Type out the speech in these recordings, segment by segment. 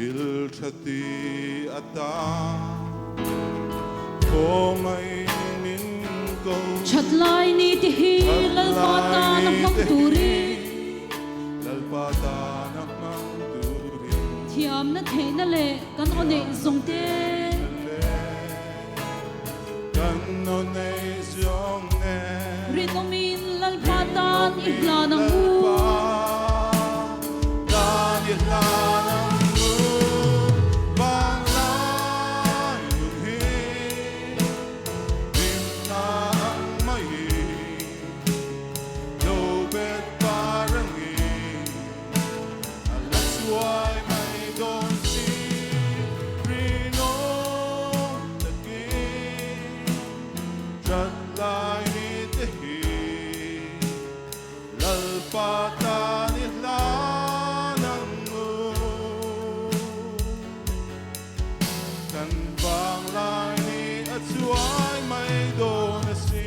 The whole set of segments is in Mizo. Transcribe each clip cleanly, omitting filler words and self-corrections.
Thil tha ti atan khawngaih min ko. That lai ni te hi Lalpa tan a hmang turin. Lalpa tan a hmang turin. Thiamna theihna leh kan aw neih zawng te. Kan aw neih zawng te. Rinawmin Lalpa tan i hlan ang u. Tan i hlan ang u. Vanglai nun hi hlimna ang mai lo bet par angin a la chuai mai dawn si rinawm takin that lai ni te hi Lalpa tan i hlan ang u. Kan vanglai ni a chuai mai dawn a si.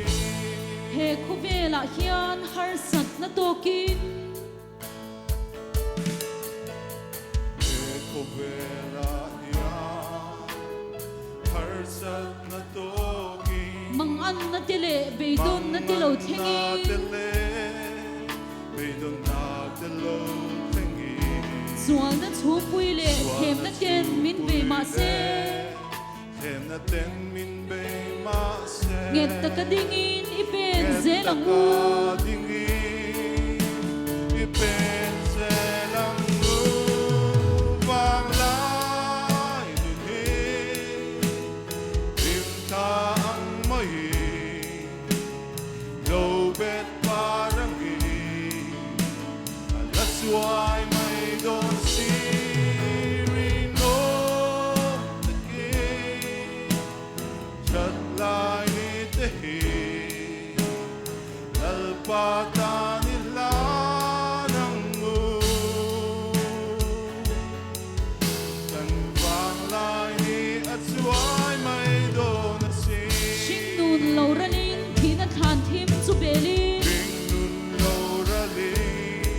He khawvelah hian harsatna tawkin. He khawvelah hian harsatna tawkin. Manganna te leh beidawnna te lo thlengin. Manganna te leh beidawnna te lo thlengin. Sualna chhungpui leh thlemna ten min bei mah se. Thlemna ten min bei mah se. Nget taka dingin i pen zel ang u. Nget taka dingin i pen zel ang u. Vanglai nun hi hlimthla ang mai lo bet par angin a la chuai mai dawn si rinawm takin that lai ni te hi Lalpa tan i hlan ang u. Kan vanglai ni a chuai mai dawn a si. Hringnun lo ralin thihna thlan thim chu belin. Hringnun lo ralin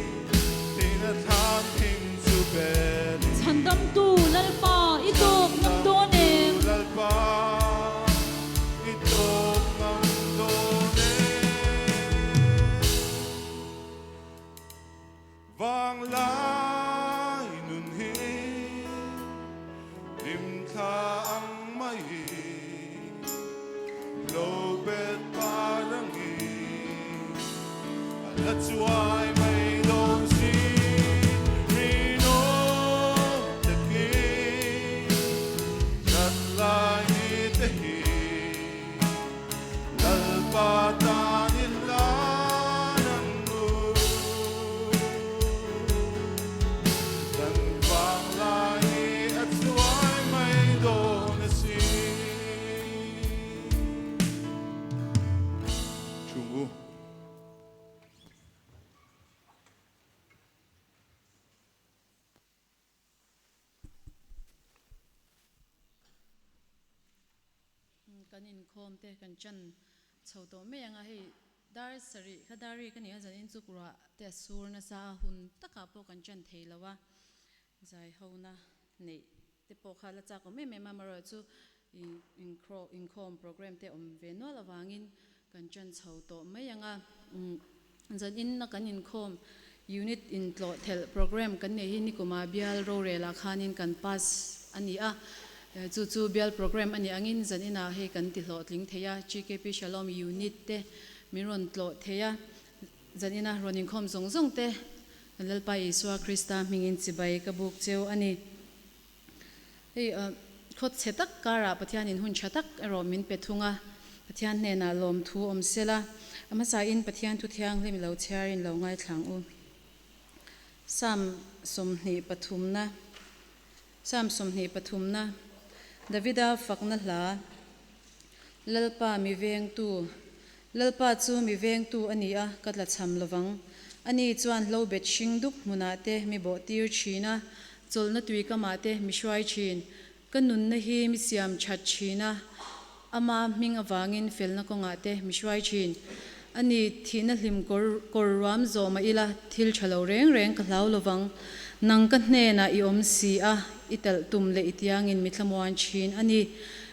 thihna thlan thim chu belin. Chhandamtu Lalpa i tawk ngam dawn em? Chhandamtu Lalpa i tawk ngam dawn em? Vanglai nun hi hlimthla ang mai lo bet par angin a la chuai mai dawn si rinawm takin that lai ni te hi Lalpa tan i hlan ang u. Kan vanglai ni a chuai mai dawn a si. Chung u. Kan inkhawm te kan chan chho tawh mai ang a, hei dar sarih kha dar rik a ni a, zanin chu ruah te a sur nasa a, hun takah pawh kan chan thei lo a, zai hona neih te pawh kha la chak awm em em a, amaherawhchu inkhawm program te awm ve nual avangin kan chan chho tawh mai ang a. Zanin a kan inkhawm Unit intlawh thelh program kan neih hi nikuma bial rorel ah khanin kan pass a ni a, chu chu bial program a nih angin zaninah hei kan ti hlawhtling thei a, GKP Shalom Unit te min rawn tlawh thei a, zanina rawn inkhawm zawng zawng te kan Lalpa Isua Krista hmingin chibai ka buk cheu a ni. Hei khawt chhe tak karah Pathianin hun tha tak erawh min pe thung a, Pathian hnenah lawmthu awm sela, a hmasain Pathian thu thianghlim lo chhiarin lo ngaithlang u. Psalm 23na Psalm 23na Davida fakna hla Lalpa mi vengtu Lalpa chu mi vengtu a ni a, ka tlachham lovang. Ani chuan hlo bet hring dup hmunah te mi bawh tir thin a, chawlhna tui kamah te mi hruai thin. Ka nunna hi mi siam that thin a, ama hming avangin felna kawngah te mi hruai thin. Ani, thihna hlim kawr kawr ruam zawh mah ila, thil tha lo reng reng ka hlau lovang. Nang ka hnenah i awm si a, i talh tum leh i tiangin mi thlamuan thin a ni.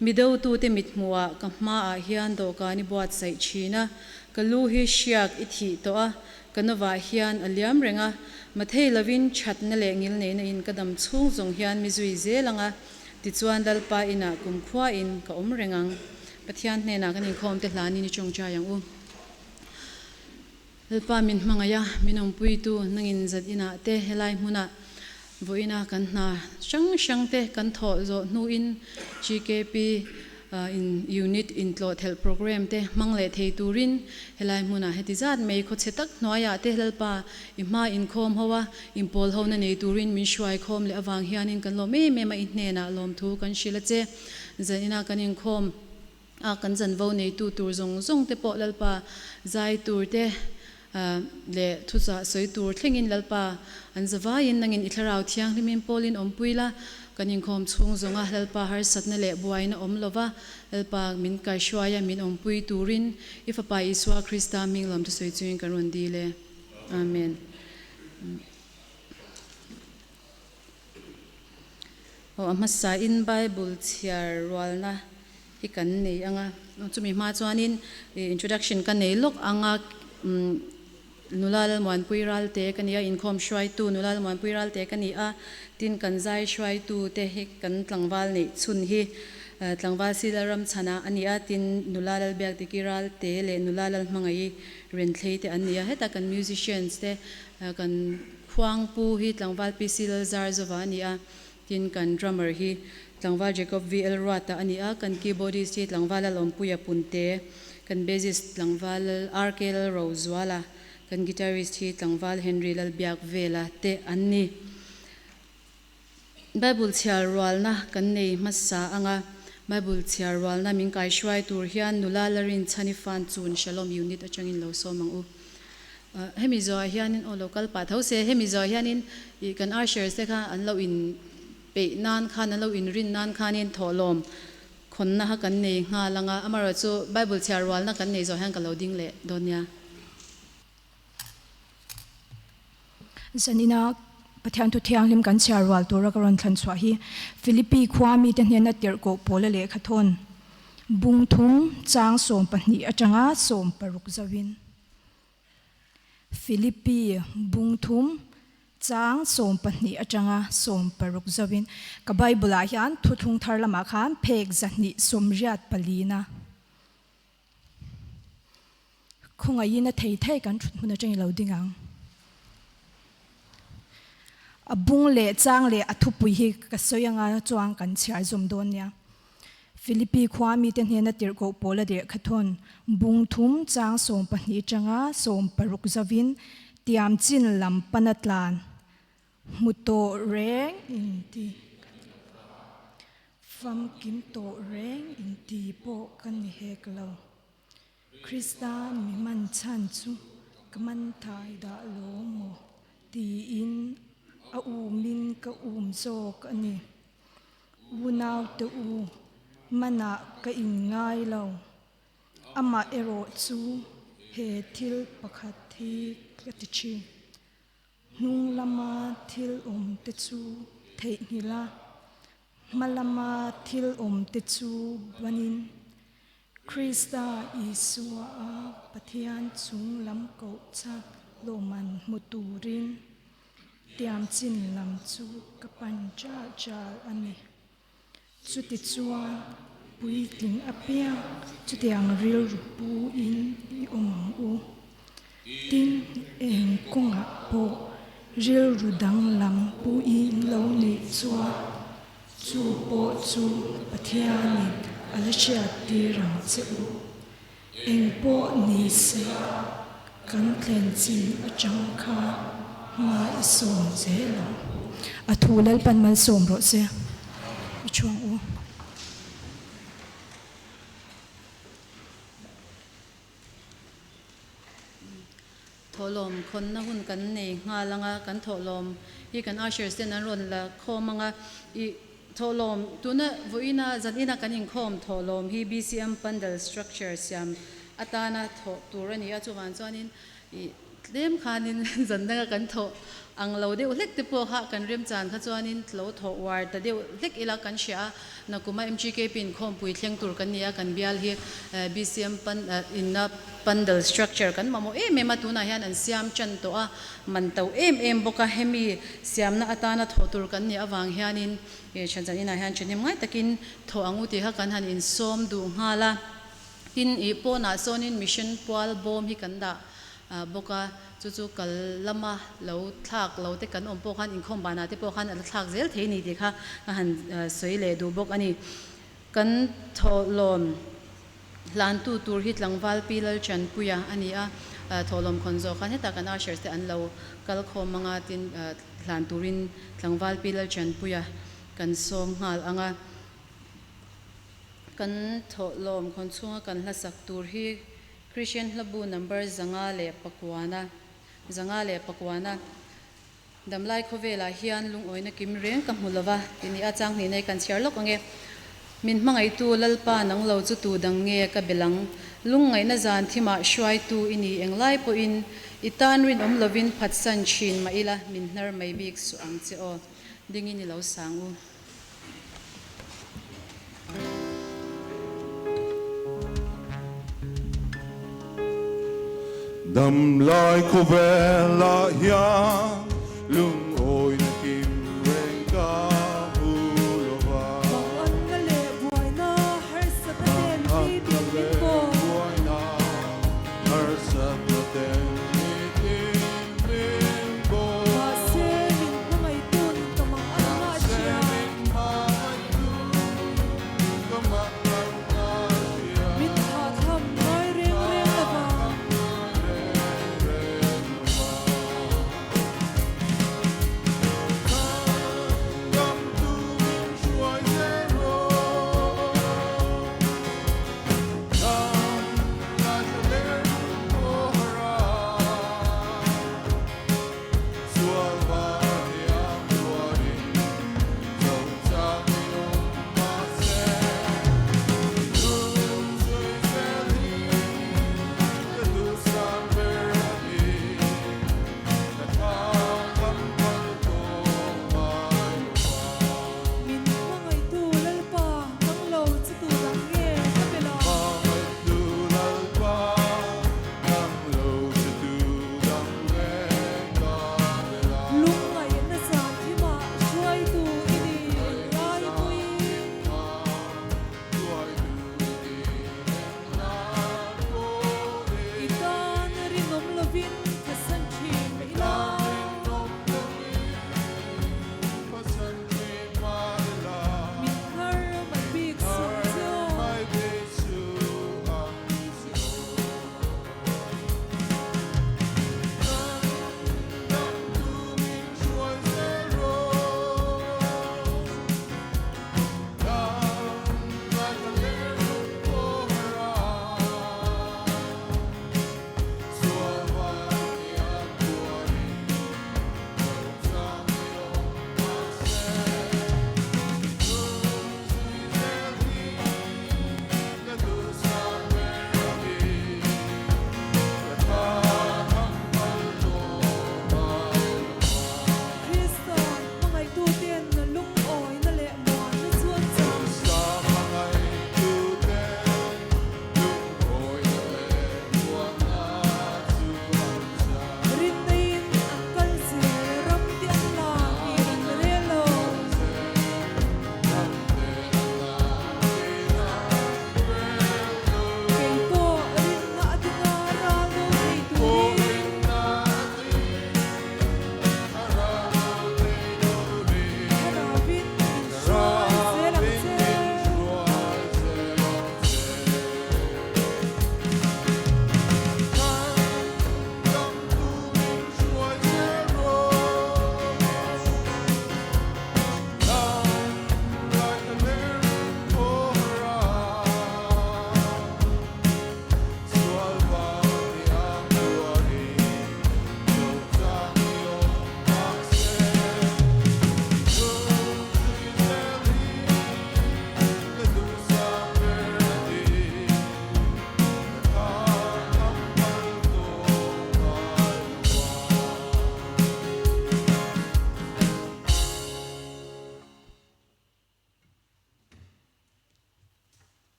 Mi dotute mithmuhah ka hmaah hian dawhkan i buatsaih thin a, ka lu hi hriak i thih tawh a, ka novah hian a liam reng a. Mathei lovin thatna leh ngilneihna in ka dam chhung zawng hian mi zui zel ang a, tichuan Lalpa inah kumkhuain ka awm reng ang. Pathian hnenah kan inkhawmte hlanin i tawngtai ang u. Lalpa min hmangaih a, min awmpuitu nangin zat inah te helai hmunah vawiina kan hna hrang hrang te kan thawh zawh hnuin GKP in unit intlawhthelh program te hmang leh thei turin helai hmunah heti zat mai khawchhe tak hnuaiah te Lalpa i hma inkhawm ho a, inpawl hona nei turin min hruai khawm leh avang hianin kan lawm em em a, i hnenah lawmthu kan hrilh a che. Zanina kan inkhawm a, kan zanvo neitu tur zawng zawng te pawh Lalpa zai tur te leh thuchah sawi tur thlengin Lalpa an zavaiin nangin i thlarau thianghlimin pawlin awmpui la, kan inkhawm chhung zawnga Lalpa harsatna leh buaina awm lova Lalpa min kaihruaia min awmpui turin i Fapa Isua Krista hming lawm thusawi chungin kan rawn dil e. Amen. Aw a hmasa in Bible chhiar rualna hi kan nei ang a, chumi hma chuanin introduction ka nei lawk ang a, nula Lalmuanpui Ralte ka ni a, inkhawm hruaitu nula Lalmuanpui Ralte ka ni a, tin kan zai hruaitu te hi kan tlangval neih chhun hi tlangval Sila Ramchhana a ni a, tin nula Lalbiakdiki Ralte leh nula Lalhmangaih Renthlei te an ni a, heta kan musicians te kan Khuangpu hi tlangval PC Lalzarzova a ni a, tin kan drummer hi tlangval Jacob VL Ruata a ni a, kan keyboardist hi tlangval Lalawmpuia Punte, kan bassist tlangval RK Lalrozuala, kan guitarist hi tlangval Henry Lalbiakvela te an ni. Bible chhiar rualna kan nei hmasa ang a, Bible chhiar rualna min kaihruai tur hian nula Larinchhani Fan chun Shalom Unit atangin lo sawm ang u. Hemi zawhah hianin aw lo kal pah tho se, hemi zawhah hianin ih kan ushers te kha an lo in peih nan khan an lo in rin nan khanin thawhlawm khawnna kha kan nei nghal ang a, amaherawhchu Bible chhiar rualna kan nei zawh hian ka lo ding leh dawn nia. Zanina Pathian thu thianghlim kan chhiar rual tura ka rawn thlan chhuah hi Philippi khua mite hnena tirhkoh pawla lehkha thawn bung thum chang 12 atanga 16 zauhin. Philippi bung thum chang 12 atanga 16 zauhin ka Bible ah hian thuthlung thar lamah khan phek 284 na. Khawngaihin a thei thei kan thut hmun atangin lo ding ang. A bung leh chang leh a thupui hi ka sawi anga chuan kan chhiar zawm dawn nia. Philippi khua mite hnena tirhkoh pawl a lehkha thawn bung thum chang 12 atanga 16 zauvin tiam chin lam pana tlan hmu tawh reng inti famkim tawh reng inti pawh ka ni hek lo. Krista mi man chhan chu ka man thai dah lo maw tiin a umin ka um zawk a ni. Unau te u, manah ka in ngai lo. Amah erawh chu he thil pakhat hi ka ti thin. Hnung lama thil awm te chu theihnghilh a, hma lama thil awm te chu banin Krista Isua a Pathian chung lam koh chak lawman hmu turin tiam chin lam chu ka pan chal chal a ni. Chutichuan puitling apiang chutiang rilru pu in i awm ang u. Tin, eng kawngah pawh rilru danglam pu in lo neih chuan chu pawh chu Pathianin a la hriat tir ang che u. Eng pawh ni se kan thlen chin atang khan hma i sawm zel ang. A thu Lalpan malsawm rawh se. I thuang u. Thawhlawm khawnna hun kan nei nghal ang a, kan thawhlawm hi kan ushers ten an rawn la khawm ang a, i thawhlawm tuna vawiina zanina kan inkhawm thawhlawm hi BCM Pandal structure siam. atana thawh tur a ni a, chuvang chuanin ih tlem khanin zan danga kan thawh ang lo deuh hlek te pawh kha kan remchan kha chuanin lo thawh uar ta deuh hlek ila kan hria a, nakuma MGKP inkhawmpui thleng tur kan ni a, kan bial hi BCM pan inna pandal structure kan mamawh em em a, tunah hian an siam tan tawh a, man to em em bawk a, hemi siamna atana thawh tur kan nih avang hianin He chhanchhan inah hian thahnem ngai takin thawh ang u tih kha kan han insawm duh nghal a. Tin, ih pawnah sawnin mission pual bawm hi kan dah bawk a, chu chu kal lama lo thlak lo te kan awm pawh khan inkhawm banah te pawh khan a la thlak zel thei ni tih kha ka han sawi leh duh bawk a ni. Kan thawhlawm hlantu tur hi tlangval Pi Lalchanpuia a ni a, thawhlawm khawn zawh khan hetah kan ushers te an lo kal khawm ang a, tin hlan turin tlangval Pi Lalchanpuia kan sawm nghal ang a. Kan thawhlawm khawn chhunga kan hlasak tur hi Christian hlabu number 509, 509. Damlai khawvelah hian lungawina kim reng ka hmu lova tih ni a, chang hnih nei kan chhiar lawk ang e. Min hmangaihtu Lalpa nang lo chu tu dang nge ka bel ang? Lungngaihna zan thimah hruaitu i ni englai pawhin i tan rinawm lovin phatsan thin mah ila min hnar mai bik suh ang che aw. Dingin i lo sang u. Damlai khawvelah hian lungawina kim reng ka hmu lo va. Manganna leh buaina harsatna ten nitin min bawk. Buaina harsatna ten nitin min bawk. Mahse min hmangaihtu ka manganna a hria. Min thahtham ngai reng reng lo va.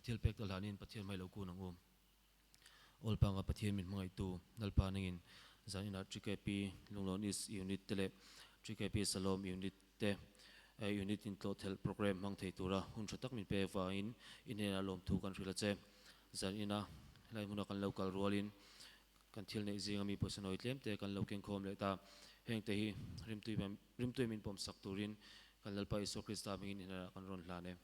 Thil pek te hlanin Pathian hmai lo kun ang u. Awlpanga Pathian min hmangaihtu Lalpa nangin zan inah TKP Lunglawn East Unit te leh TKP Salom Unit te Unit in tlawhthelh program hmang thei tura hun tha tak min pek vangin i hnenah lawmthu kan hrilh a che. Zan ina helai hmuna kan lo kal rualin kan thil neih zinga mi pawisa nawi tlem te kan lo kengkhawm leh ta. Hengte hi rimtui min pawmsak turin kan Lalpa Isua Krista hmingin i hnenah kan rawn hlan e.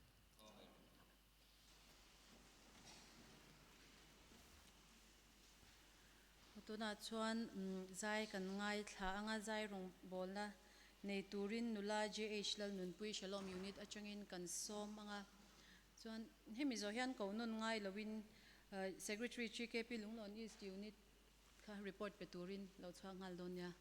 Tunah chuan zai kan ngaithla anga zai rawngbawlna nei turin nula JH Lalnunpui Shalom Unit atangin kan sawm anga chuan hemi zawh hian ko nawn ngai loin Secretary GKP Lunglawn East Unit kha report pe turin lo chhuak nghal dawn nia.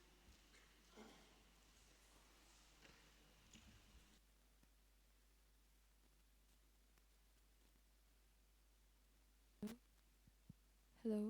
Hello.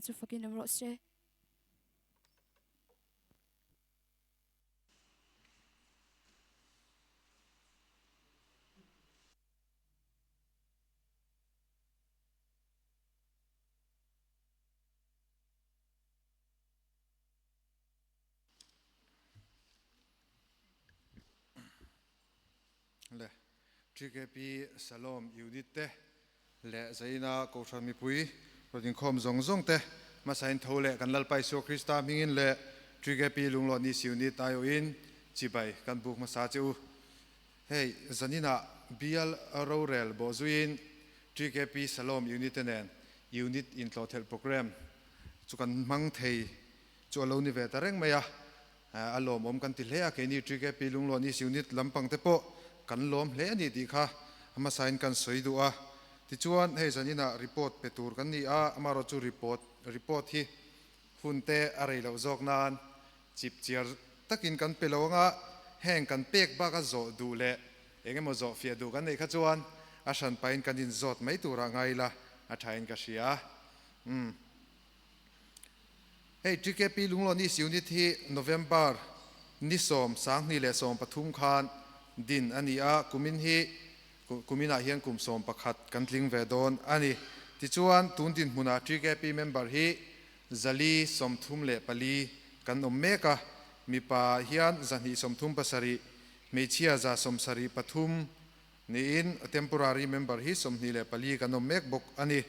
chu fakin awm rawh se. Le TKP Salom Unit te leh Zaina Kohhran mipui rawn inkhawm zawng zawng te hmasain tho leh kan Lalpa Isua Krista hmingin leh TKP Lunglawn East Unit aiawhin chibai kan buk hmasa che u. Hei zaninah bial rorel bawhzuiin TKP Salom Unit te nen Unit intlawhtheih program chu kan hmang thei chu a lo ni ve ta reng mai a, a lawmawm kan ti hle a, keini TKP Lunglawn East Unit lampang te pawh kan lawm hle a ni tih kha a hmasain kan sawi duh a. Tichuan hei zaninah report pe tur kan ni a, amaherawhchu report report hi hun te a rei loh zawk nan chip chiar takin kan pe lo anga heng kan pek baka zawh duh leh eng emaw zawh fiah duh kan neih kha chuan a hran pahin kan inzawt mai turah ngai ila a thain ka hria. Umm. Hei TKP Lunglawn East Unit hi November ni sawm sanghnih leh sawm pathum khan din a ni a, kumin hi kuminah hian kum sawm pakhat kan tling ve dawn a ni. Tichuan tun dinhmunah TKP member hi zali sawmthum leh pali kan awm mek a, mipa hian zahnih sawmthum pasarih, hmeichhia za sawmsarih pathum niin temporary member hi 24 kan awm mek bawk a ni.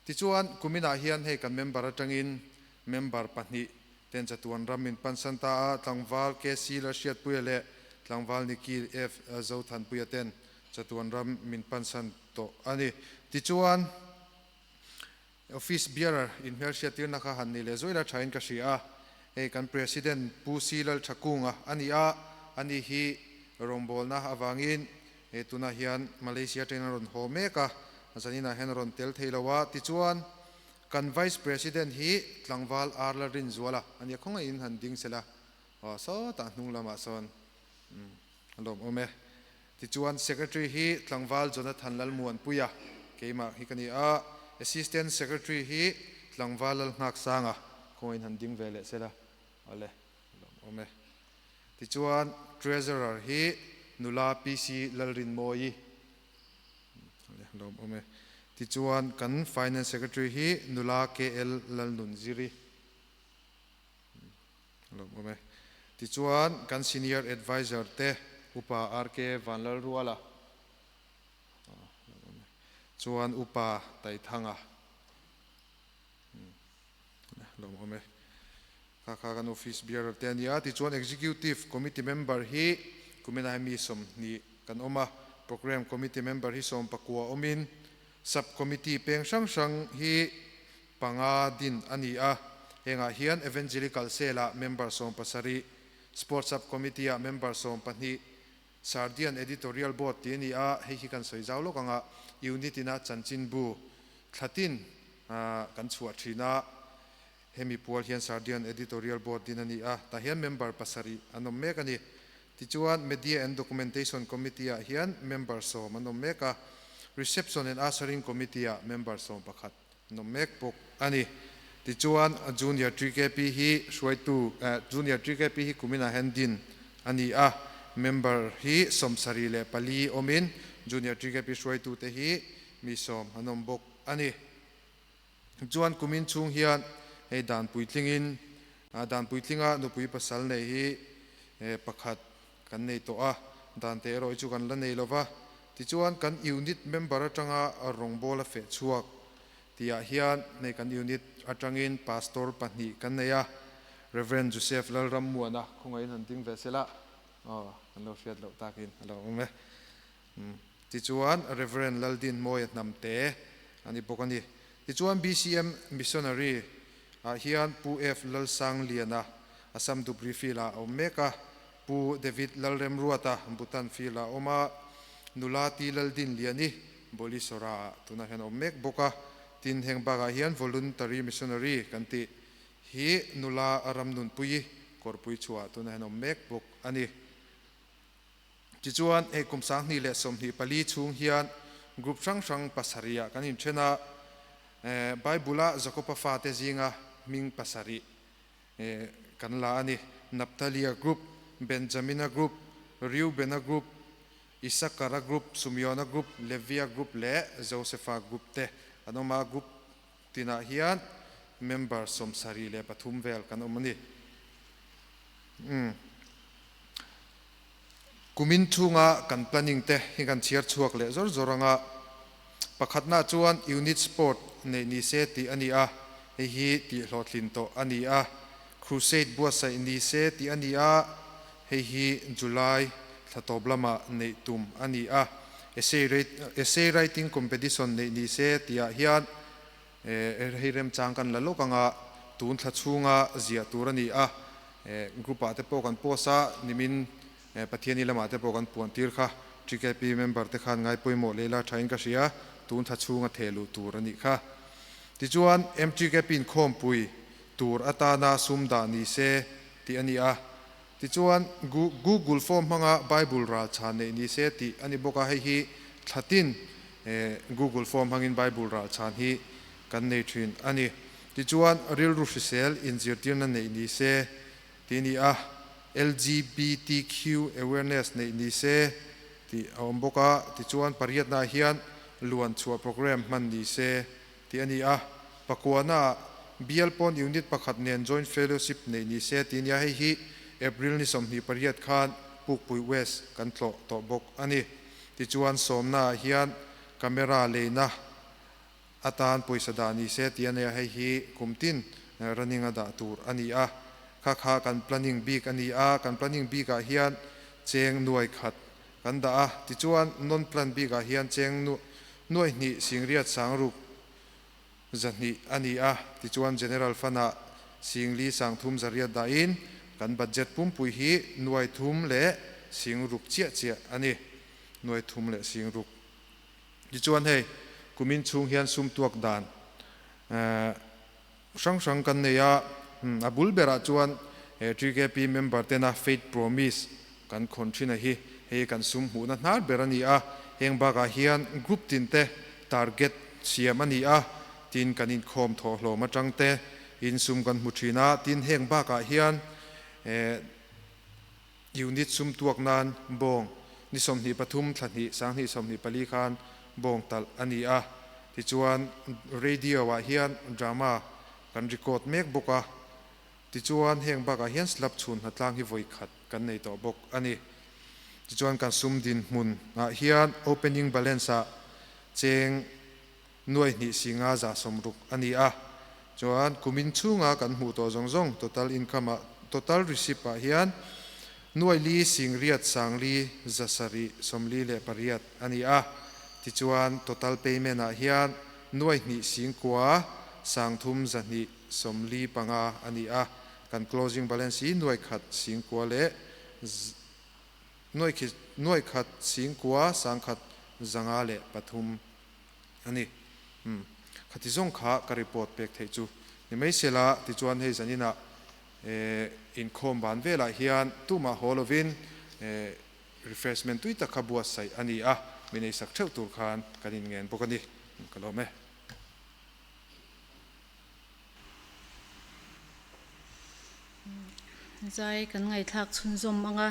Tichuan, kuminah hian hei kan member atangin member pahnih ten chatuan ram min pansan ta a, tlangval KC Lalhriatpuia leh tlangval Nikhil F Zothanpuia ten chatuan ram min pansan tawh a ni. Tichuan, Office Bearer inhmelhriattirna kha han ni leh zuaih la thain ka hria a, hei kan President Pu C Lalthakunga a ni a, ani hi rawngbawlna avangin He tunah hian Malaysia atangin a rawn haw mek a, zaninah hian a rawn tel thei lo a. Tichuan, kan Vice President hi tlangval Ar Lalrinzuala a nia, khawngaihin han ding sela, aw sawtah hnung lamah sawn a lawmawm e. Tichuan, Secretary hi tlangval Jonathan Lalmuanpuia, keimah hi ka ni a, Assistant Secretary hi tlangval Lalnghaksanga, khawngaihin han ding ve leh sela, awle, a lawmawm e. Tichuan Treasurer hi nula PC Lalrinmawii lawm awm e. Tichuan kan Finance Secretary hi nula KL Lalnunziri lawm awm e. Tichuan kan Senior Adviser te Upa RK Vanlalruala lawm awm e. Chuan Upa Taithanga. Lawm awm e. Kha kha kan office bearer te a ni a, tichuan Executive Committee member hi kumin ah hian mi 20 kan awm a, Programme Committee member hi 19 awmin Sub Committee peng hrang hrang hi panga din a ni a, hengah hian Evangelical Cell ah member 17, Sports Sub Committee ah member 12, Sardian Editorial Board tih a ni a, hei hi kan sawi zau lawk ang a, Unit ina chanchinbu thlatin kan chhuah thin a, hemi pual hian Sardian Editorial Board din a ni a, tah hian member pasarih an awm mek a ni. Tichuan Media and Documentation Committee ah hian member 10 an awm mek a, Reception and Ushering Committee ah member 11 an awm mek bawk a ni. Tichuan Junior TKP hi hruaitu Junior TKP hi kuminah hian din a ni a, member hi 74 awmin Junior TKP hruaitute hi mi 10 an awm bawk a ni. Chuan kumin chhung hian hei dan puitlingin dan puitlinga nupui pasal nei hi pakhat kan nei tawh a, dan te erawh hi chu kan la nei lo va. Tichuan kan unit member atanga rawngbawla feh chhuak tihah hian hei kan unit atangin pastor pahnih kan nei a, Rev. Joseph Lalrammuana khawngaihin han ding ve sela, aw kan lo hriat loh takin a lo awm e. Tichuan Rev. Laldin Mawia Hnamte a ni bawk a ni. Tichuan BCM Missionary ah hian Pu F. Lalsangliana Assam Dhubri Field ah a awm mek a, Pu David Lalremruata Bhutan Field ah a awm a, Nula T. Laldinliani Bolisora ah tunah hian a awm mek bawk a. Tin, heng bakah hian Voluntary Missionary kan tih hi nula Ramnunpuii Kawrpui chhuah ah tunah hian a awm mek bawk a ni. Tichuan, hei kum 2024 chhung hian group hrang hrang pasarih ah kan inthen a, Bible-a Jakoba fate zinga hming pasarih kan la a ni, Naptalia group, Benjamina group, Reubena group, Isakara group, Sumeona group, Levia group leh Josefa group te an awm a. Group tinah hian member 73 vel kan awm a ni. Kumin chhunga kan planning te hi kan chhiar chhuak leh zawr zawr anga pakhatna chuan unit sport neih ni se tih a ni a, hei hi tih hlawhtlin tawh a ni a. Crusade buatsaih ni se tih a ni a, hei hi July thla tawp lamah neih tum a ni a. Essay writing competition neih ni se tihah hian hei remchang kan la lawk anga tun thla chhunga ziah tur a ni a. Group ah te pawh kan post a, nimin Pathiani lamah te pawh kan puan tir kha TKP member te khan ngai pawimawh leh ila thain ka hria, tun thla chhunga theh luh tur a nih kha. Tichuan MTKP inkhawmpui tur atana sum dah ni se tih a ni a. Tichuan Google form hmanga Bible ral chhan neih ni se tih a ni bawk a, hei hi thlatin Google form hmangin Bible ral chhan hi kan nei thin a ni. Tichuan rilru hrisel inzirtirna neih ni se tih a ni a, LGBTQ awareness neih ni se tih a awm bawk a. Tichuan pariatnaah hian luan chhuah program hman ni se tih a ni a. Pakuanaah Bial pawn unit pakhat nen joint fellowship neih ni se tih a ni a, hei hi April ni 28 khan Pukpui West kan tlawh tawh bawk a ni. Tichuan sawmnaah hian camera leina atan pawisa dah ni se tih a ni a, hei hi kum tin running a dah tur a ni a. Kha kha kan planning bik a ni a, kan planning bikah hian cheng nuai khat kan dah a, tichuan non-plan bikah hian cheng nuai hnih singriat sangruk 200 a ni a, tichuan General Fund-ah singli sangthum zariat dahin kan budget pumpui hi nuai thum leh singruk chiah chiah a ni, nuai thum leh singruk. Tichuan hei kumin chhung hian sum tuak dan hrang hrang kan nei a, a bul berah chuan TKP member tena Faith Promise kan khawn thin a hi, hei kan sum hmuhna hnar ber a ni a, heng bakah hian group tin te target siam a ni a, tin kan inkhawm thawh hlawm atang te in sum kan hmu thin a, tin heng bakah hian unit sum tuak nan bawng ni 23 thla hnih 2024 khan bawng talh a ni a, tichuan radio ah hian drama kan record mek bawk a, tichuan heng bakah hian slab chhun hnatlang hi vawi khat kan nei tawh bawk a ni. Tichuan kan sum dinhmun ah hian opening balance ah cheng nuai hnih singa za sawmruk a ni a, chuan kumin chhunga kan hmuh tawh zawng zawng total income ah total receipt ah hian nuai li singriat sangli za sarih sawmli leh pariat a ni a, tichuan total payment ah hian nuai hnih singkua sangthum za hnih sawmli panga a ni a, kan closing balance hi nuai khat singkua leh nuai khat singkua sangkhat zanga leh pathum a ni. Umm khati zawng kha ka report pek theih chu ni mai sela, tichuan hei zaninah inkhawm ban velah hian tumah haw lovin refreshment tui tak kha buatsaih a ni a, min eisak theuh tur khan kan inngen bawk a ni. Ka lawm e. Zai kan ngaihthlak chhunzawm ang a,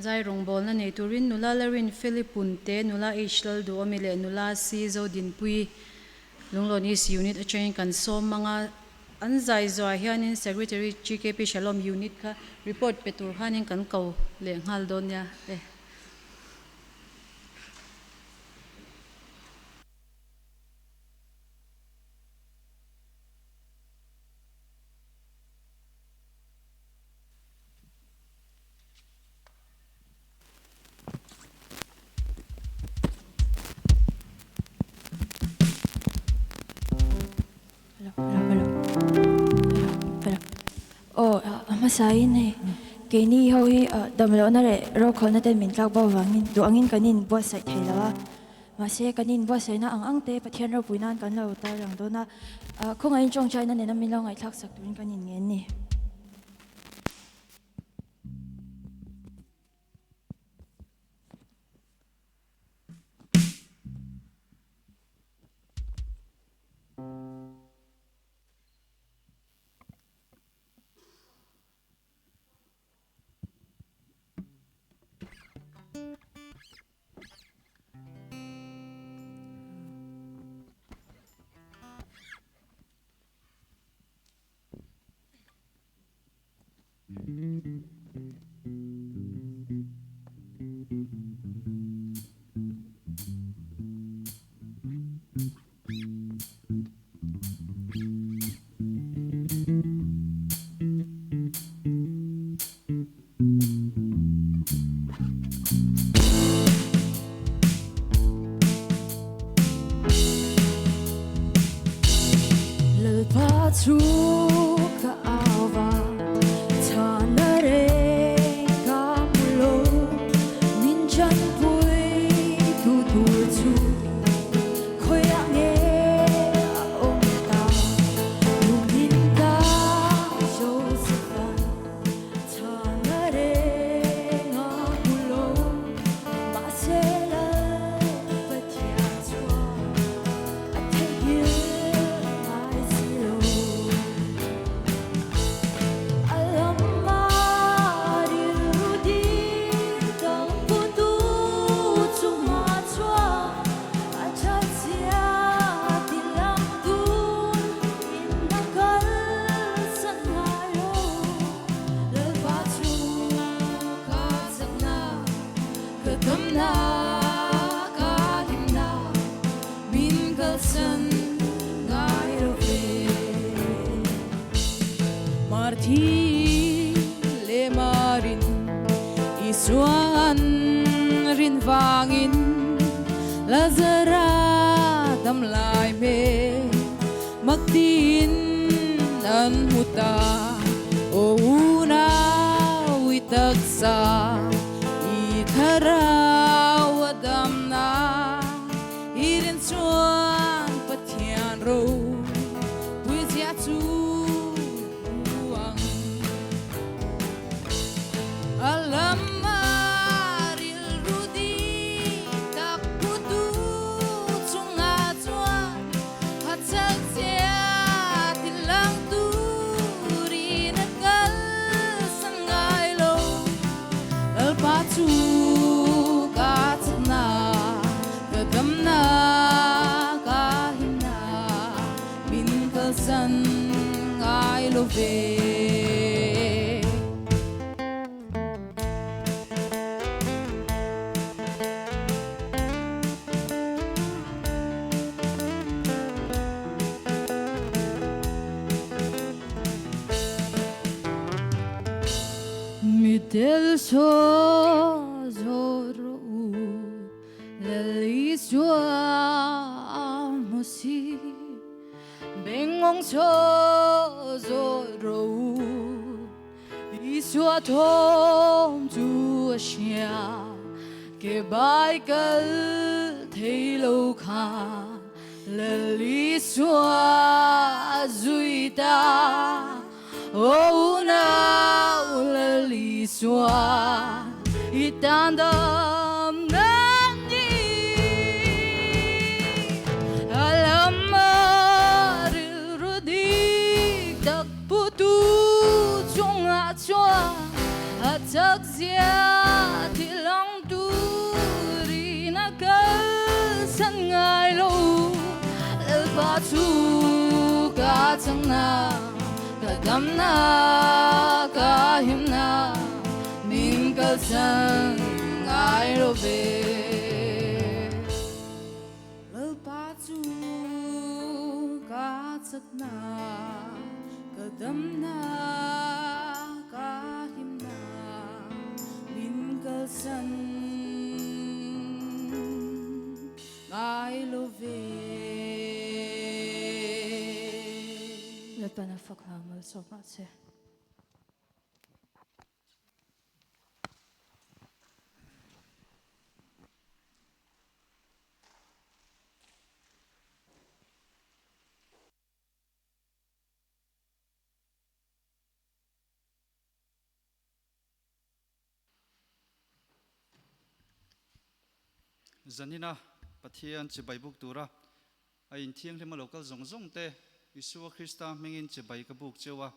zai rawngbawlna nei turin nula Larin Philipun te, nula H Lalduhawmi leh nula C Zodinpui Lunglawn East Unit atangin kan sawm ang a, an zai zuah hianin Secretary GKP Shalom Unit kha report pe tur khanin kan ko leh nghal dawn nia e. Aw a hmasain hei keini ho hi damlohna leh rokhawlhna ten min tlak bo vangin duh angin kan inbuatsaih thei lo a. Mahse, kan inbuatsaihna ang ang te Pathian ropui nan kan lo tarlang dawn a, khawngaihin tawngtaina nena min lo ngaihthlak sak turin kan inngen ni. chu ka au va, chhana reng ka hmu lo, min chanpui tu tur chu khawiah nge a awm ta? Lungin ta Joseph-a'n chhana reng a hmu lo, mahse Lal Pathian chuan a theihnghilh ngai si lo. A lamah rilru ding tak putu chungah chuan a thatzia ti lang dun in a kalsan ngai lo. Lalpa chu ka chakna, ka damna, ka hlimna, min kalsan ngai lo ve. Marthi leh Marin Isua an rin vangin Lazara dam lai hmel mak tiin an hmu ta. Aw unau i taksa i thlarau a damna i rin chuan Pathian ro puizia chu hmu ang. A lama rilru dik tak putu chungah chuan a chakzia ti lang turin a kalsan ngai lo. Lalpa chu ka chakna, ka damna, ka himna, min kalsan ngai lo ve. Mitel saw zawh rawh u, Lal Isua a hmu si. Bengngawng saw zawh rawh u, Isua thawm chu a hria. Ke bai kal thei lo kha Lal Isua a zui ta. Aw unau Lal Isua i tan dam nan ni. A lama rilru dik tak putu chungah chuan a chakzia ti lang turin a kalsan ngai lo. Lalpa chu ka changna, ka damna, ka himna, min kalsan ngai lo ve. Lalpa chu ka chakna, ka damna, ka himna, min kalsan ngai lo ve. Lalpan a fak hna malsawm ah che. Zanina Pathian chibai buk tura a inthianghlim a lo kal zawng zawng te Isua Krista hmingin chibai ka buk cheu a.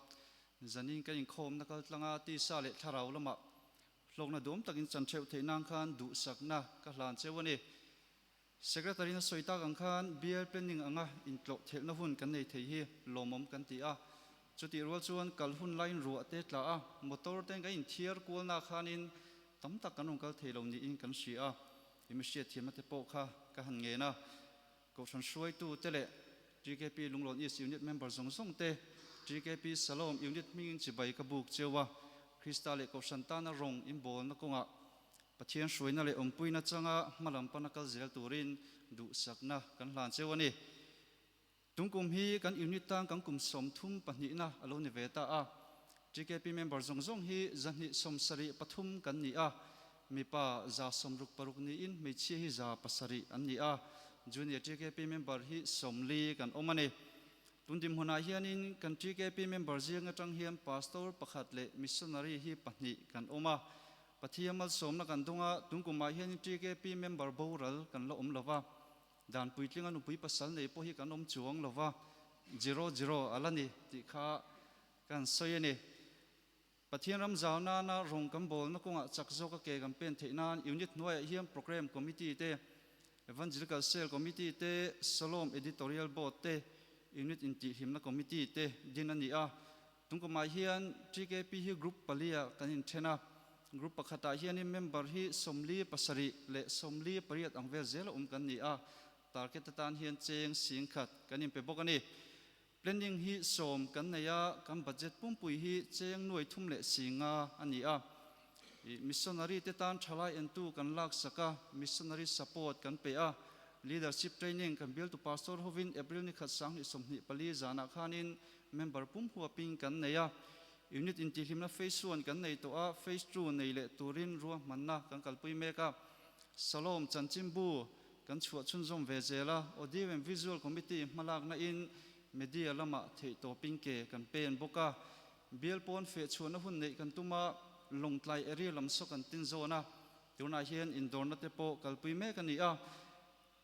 Zanin kan inkhawmna kal tlanga tisa leh thlarau lamah hlawkna duam takin chan theuh theih nan khan duhsakna ka hlan cheu a ni. Secretary na sawi tak ang khan bial planning anga intlawh thelhna hun kan nei thei hi lawmawm kan ti a. Chutih rual chuan kal hun laiin ruah te tla a, motor ten kan inthiar kualna khanin tam tak kan rawn kal thei lo niin kan hria a. I mi hriatthiamna te pawh kha ka han ngen a. Kohhran hruaitu te leh TKP Lunglawn East Unit member zawng zawng te, TKP Salom Unit hmingin chibai ka buk cheu a. Krista leh Kohhran tana rawng inbawlna kawngah Pathian hruaina leh awmpuina changa hmalam pana kal zel turin duhsakna kan hlan cheu a ni. Tungkum hi kan unit tan kan kum 32 na alo ni ve ta a. TKP member zong zong hi 273 kan ni a. Mipa za 66 ni in hmeichhia hi 107 an ni a. Junior TKP member hi 40 kan awm ani. Tundim huna hianin kan TKP member zinga tang hian pastor pakhat le missionary hi pahnih kan awm a. Pathian malsawmna kan dunga tungkumah hianin TKP member boral kan la awm lova. Dan puitlinga nupui pasal nei pawh hi kan awm chuang lova. 00 alani ti kha kan sawi ani. Pathian ram zau na na rong kan bol na kawnga chak zawk a ke kan pen theih nan unit hnuaiah hian program committee te, Evangelical Cell Committee te, Shalom Editorial Board te, unit intihhlimna committee te din a ni a. Tungkumah hian TKP hi group palia kan inthen a. Group pakhatah hianin member hi 47 leh 48 ang vel zel a awm kan ni a. Target atan hian cheng 10,000 kan inpe bawk a ni. Planning hi 10 kan nei a, kan budget pumpui hi cheng 3,050 a ni a. Missionary te tan thalai entu kan lak sak a, missionary support kan pe a. Leadership training kan bial tu pastor hovin April ni khat 2024 zanah khanin member pum huapin kan nei a. Unit intihhlimna phase 1 kan nei tawh a, phase 2 nei leh turin ruah hmanna kan kalpui mek a. Salom Chanchimbu kan chhuah chhunzawm ve zel a, Audio and Visual Committee hmalakna in media lama theih tawpin ke kan pen bawk a. Bial pawn feh chhuahna hun neih kan tuma Lawngtlai area lam saw kan tin zawn a. Tunah hian indawrna te pawh kalpui mek a ni a.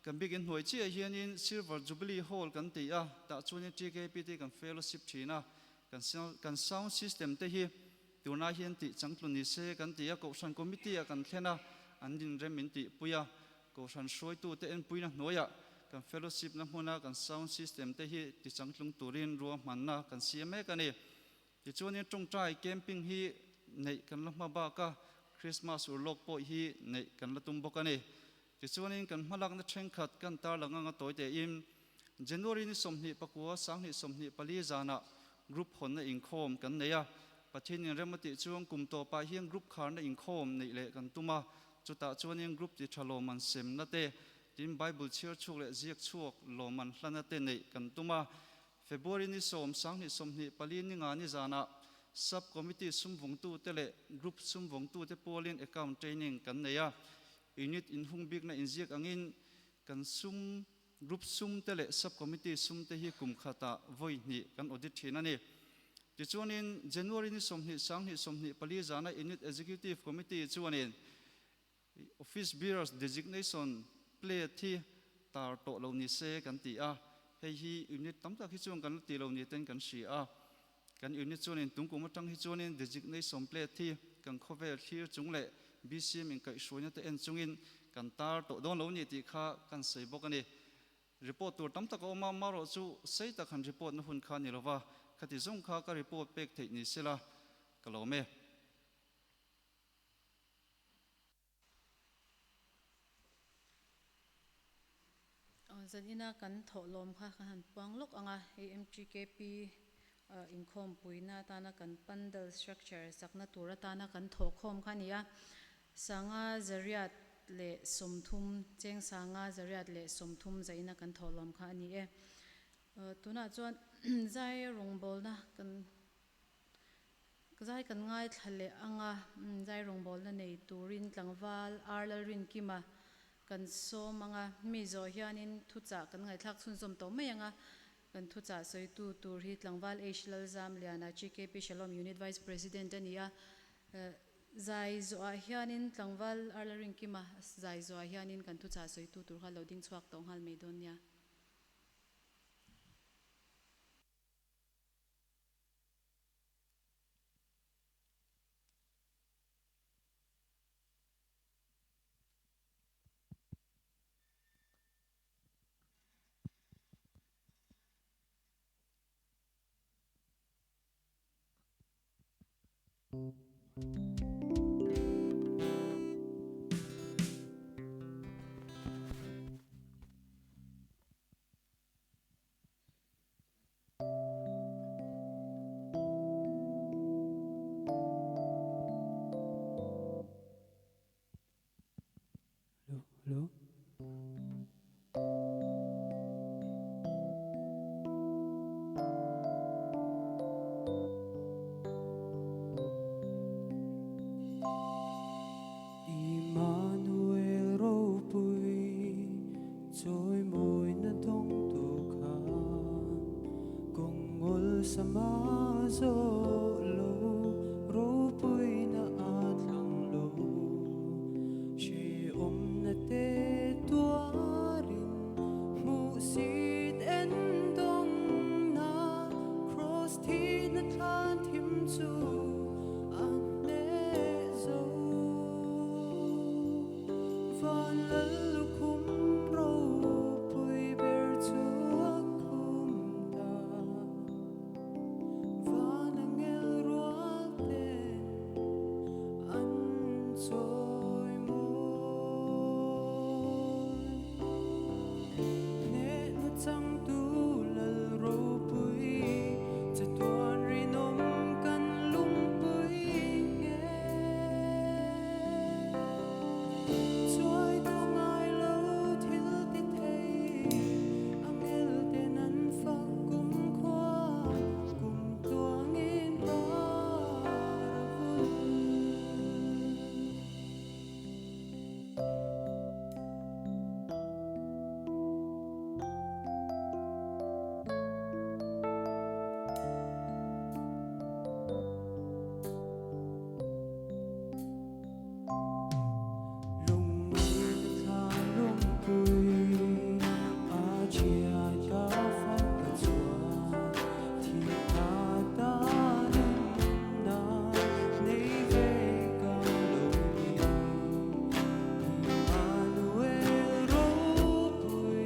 Kan bikin hnuai chiah hianin Silver Jubilee Hall kan ti a, tah chuanin TKP te kan fellowship thin a. Kan sound system te hi tunah hian tih changtlu ni se kan ti a, Kohhran Committee ah kan thlen a, an dinrem min tihpui a. Kohhran hruaitu te enpuina hnuaiah kan fellowship na hmuna kan sound system te hi ti changtlung turin ruahmanna kan siam mek a ni. Tichuanin tawngtai camping hi neih kan la hma bak a, Christmas urlawk pawh hi neih kan la tum bawk a ni. Tichuanin kan hmalakna thenkhat kan tarlang anga tawi tein January ni 29 2024 zanah group hawnna inkhawm kan nei a. Pathian in rem a tih chuan kum tawpah hian group kharna inkhawm neih leh kan tum a. Chutah chuanin group ti tha lawman semna te, tin Bible chhiar chhuak leh ziak chhuak lawman hlana te neih kan tum a. February ni 10 2024 ni nga ni zanah sub committee sumvawngtu te leh group sumvawngtu te pawlin account training kan nei a. Unit inhung bikna inziak angin kan sum group sum te leh sub committee sum te hi kum khatah vawi hnih kan audit thin a ni. Tichuanin January ni 20 2024 zana unit executive committee chuanin office bearers designation plate hi tar tawh lo ni se kan ti a. Hei hi unit tam tak hi chuan kan la ti lo ni ten kan hria a. Kan unit chuanin tungkum atang hi chuanin designation plate hi kan khawvel thlir chung leh BCM in kaihhruaina te en chungin kan tar tawh dawn lo ni tih kha kan sawi bawk a ni. Report tur tam tak a awm a, marawh chu sei tak han report na hun kha ni lova, khati zawng kha ka report pek theih ni sela ka lawm e. Zanina kan thawh lawm kha kan han puang lawk anga, hei MTKP inkhawm puina atana kan pandal structure sakna tur atana kan thawh khawm kha ni a. 530 cheng 530 zaina kan thawh lawm kha ani e. Tunah chuan zai rawngbawlna kan zai kan ngai thla leh anga, zai rawngbawlna nei turin tlangval Ar Lalrinkima kan sawm anga, mi zawh hianin thuchah kan ngaihthlak chhunzawm tawh mai anga. Kan thuchah sawitu tur hi tlangval H Lalzam Liana GKP Shalom Unit Vice President a ni a. Zai zawhah hianin tlangval Ar Lalrinkima zai zawhah hianin kan thuchah sawitu tur kha lo ding chhuak tawh nghal mai dawn nia. Hello, hello. Lal lukhum ropui ber chu a khum ta. Van angel rual ten an chawi mawi. Hnehna changtu Lal ropui, chatuan rinawm kan lungpui nge. Chuai tawh ngai lo thil ti thei, angel ten an fak kum khua, kum tluangin par a vul. Lungngaihna thla lawmpui a thiai ka fak ka chuan thihna tan nunna nei ve ka lo ni. Immanuel ropui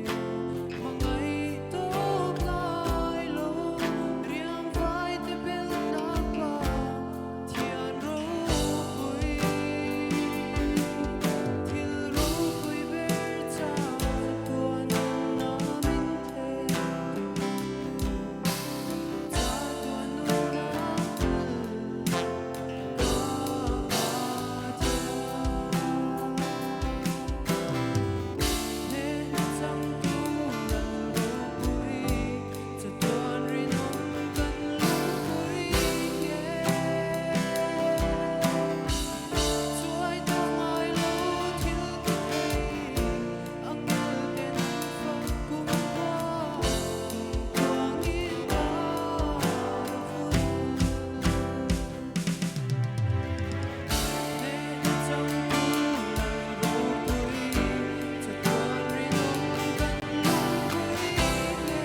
hmangaih tawk lai lo riang vai te bel tak pa thian ropui thil ropui ber cha tuan nunna min thlen tu cha tuan nunna phal ka Pathian. Hnehna changtu Lal ropui, chatuan rinawm kan lungpui nge. Chuai tawh ngai lo thil ti thei, angel ten an fak kum khua, kum tluangin par a vul. Hnehna changtu Lal ropui, chatuan rinawm kan lungpui nge.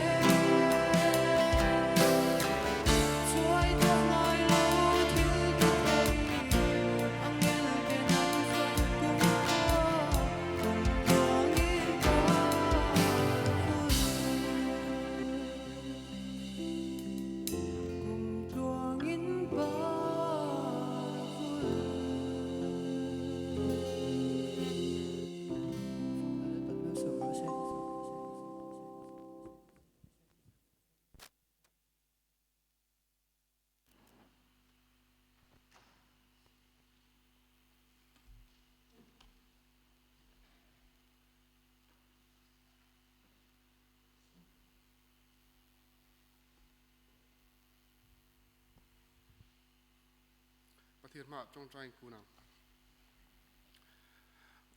Chuai tawh ngai lo thil ti thei, angel ten an fak kum khua, kum tluangin par a vul. Kum tluangin par a vul. Pathian hmaah tawngtai in kun ang.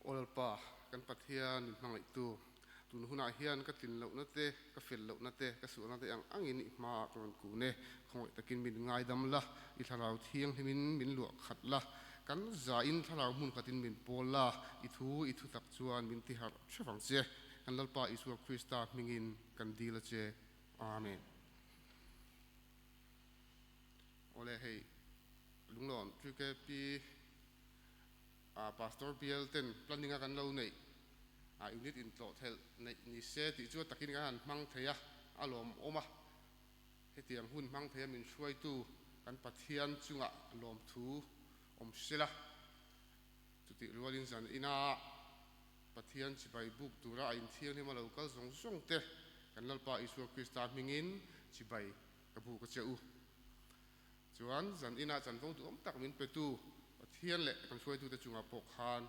Aw Lalpa, kan Pathian min hmangaihtu, tun hunah hian ka tlin lohna te, ka fel lohna te, ka sualna te ang angin i hmaah ka rawn kun e. Khawngaih takin min ngaidam la, i thlarau thianghlimin min luah khat la, kan zain thlarau hmun khatin min pawl la, i thu i thutak chuan min tiharh hrep ang che. Kan Lalpa Isua Krista hmingin kan dil a che. Amen. Awle hei Lunglawn TKP Pastor bial ten planning a kan lo neih unit intlawh thelh neih ni se tih chu a takin kan han hmang thei a, a lawmawm a. Hetiang hun hmang thei a min hruaitu kan Pathian chungah lawmthu awm sela. Chutih rualin zan ina Pathian chibai buk tura a inthianghlim a lo kal zawng zawng te kan Lalpa Isua Krista hmingin chibai ka buk a che u. Chuan zan inah chanvo duhawm tak min petu Pathian leh kan hruaitute chungah pawh khan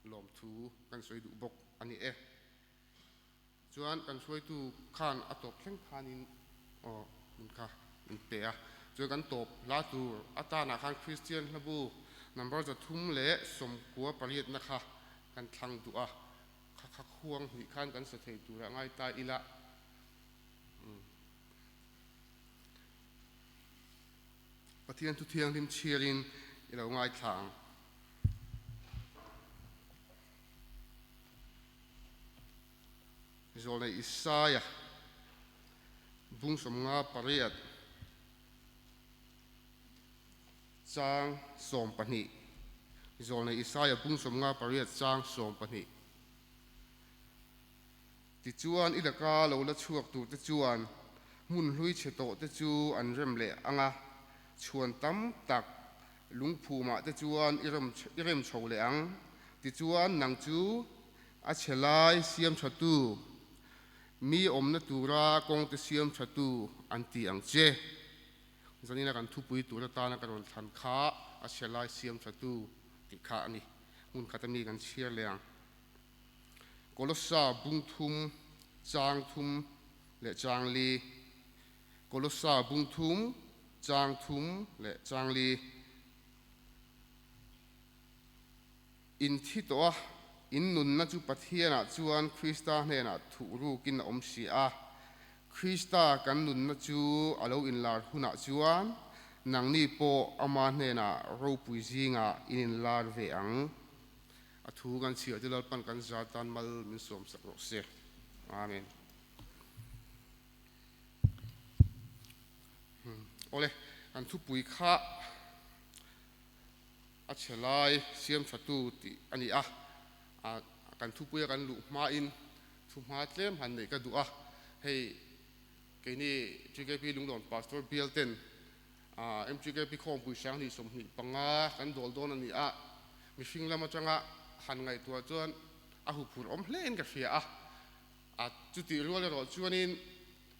lawmthu kan sawi duh bawk a ni e. Chuan kan hruaitu khan a tawp thleng khanin aw min kha min pe a. Chuan kan tawp hla tur atanah khan Kristian hlabu number 398 na kha kan thlang duh a, kha kha khuang hnih khan kan sa thei tura ngai ta ila. Pathian thu thianghlim chhiarin i lo ngaithla ang. Zawlnei Isaia bung 58 chang 12 Zawlnei Isaia bung 58 chang 12. Tichuan i laka lo la chhuak turte chuan hmun hlui chhe tawhte chu an rem leh ang a, chhuan tam tak lungphumah te chuan i rem i rem chho leh ang. Tichuan nang chu a chhe lai siam thatu, mi awmna tura kawngte siam thatu an ti ang che. Zanina kan thupui tur atana ka rawn thlan kha a chhe lai siam thatu tih kha a ni. Hmun khat ami kan chhiar leh ang. Kolossa bung thum, chang thum leh chang li. Kolossa bung thum, chang thum leh chang li. In thi tawh a, in nunna chu Pathianah chuan Krista hnenah thuh rukin a awm si a. Krista kan nunna chu a lo inlar hunah chuan nangni pawh ama hnenah ropui zingah in inlar ve ang. A thu kan chhiah te Lalpan kan zar tan mal min sawm sak rawh se. Amen. Awle, kan thupui kha a chhe lai siam thatu tih a ni a. Kan thupuia kan luh hmain thu hma tlem han neih ka duh a. Hei keini GKP Lunglawn Pastor bial ten MTKP khawmpui 2025 kan dawl dawn a ni a, mihring lam atanga han ngaihtuah chuan a huphurh awm hlein ka hria a. A chutih rual erawh chuanin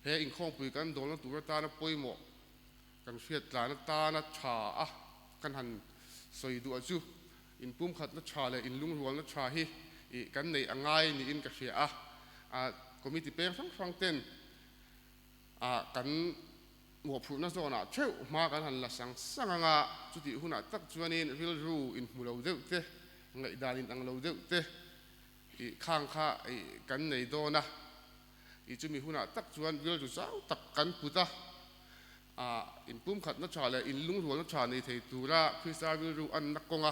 he inkhawmpui kan dawlna tur atana pawimawh kan hriat tlan atana tha a kan han sawi duh a chu inpumkhatna tha leh inlungrualna tha hi kan neih a ngai niin ka hria a. Committee peng hrang hrang ten kan mawhphurhna zawnah theuh hma kan han la sang sang ang a, chutih hunah tak chuanin rilru inhmu lo deuh te, ngaihdan inang lo deuh te ih khang kha ih kan nei dawn a, ih chumi hunah tak chuan rilru zau tak kan put a, ah inpumkhatna tha leh inlungrualna tha nei thei tura Krista rilru anna kawnga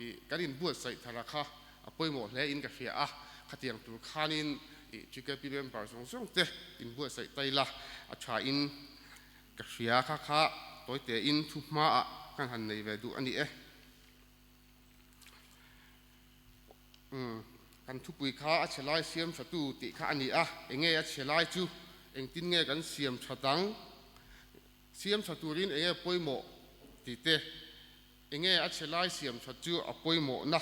ih kan inbuatsaih thara kha a pawimawh hle in ka hria a, khatiang tur khanin ih GKP member zawng zawng te inbuatsaih ta ila a tha in ka hria kha kha tawi te in thu hma ah kan han nei ve duh a ni e. Umm kan thupui kha a chhe lai siam tha tu tih kha a ni a, enge a chhe lai chu engtin nge kan siam tha dang, siam tha turin enge pawimawh tih te, Enge a chhe lai siam that chu a pawimawhna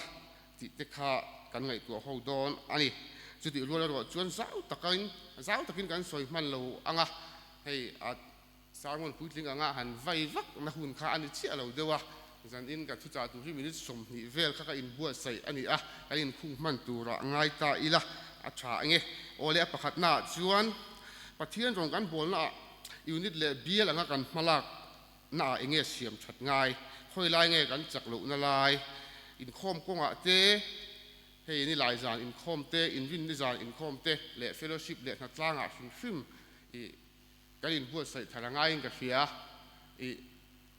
tih te kha kan ngaihtuah ho dawn a ni. Chutih rual erawh chuan zau takin zau takin kan sawi hman lo ang a, hei a sermon puitling anga han vai vak na hun kha a ni chiah lo deuh a, zanin ka thuchah tur hi minute 20 vel kha ka inbuatsaih a ni a, kan inkhung hman turah ngai ta ila a tha enge. Awle a pakhatnaah chuan Pathian rawn kan bawlnaah unit leh bial anga kan hmalak Na ah enge siam that ngai? Khawi lai nge kan chak lohna lai? Inkhawm kawngah te, hei ni lai zan inkhawm te, inrin ni zan inkhawm te leh fellowship leh hnatlangah hrim hrim ih kan inbuatsaih thar a ngaiin ka hria. Ih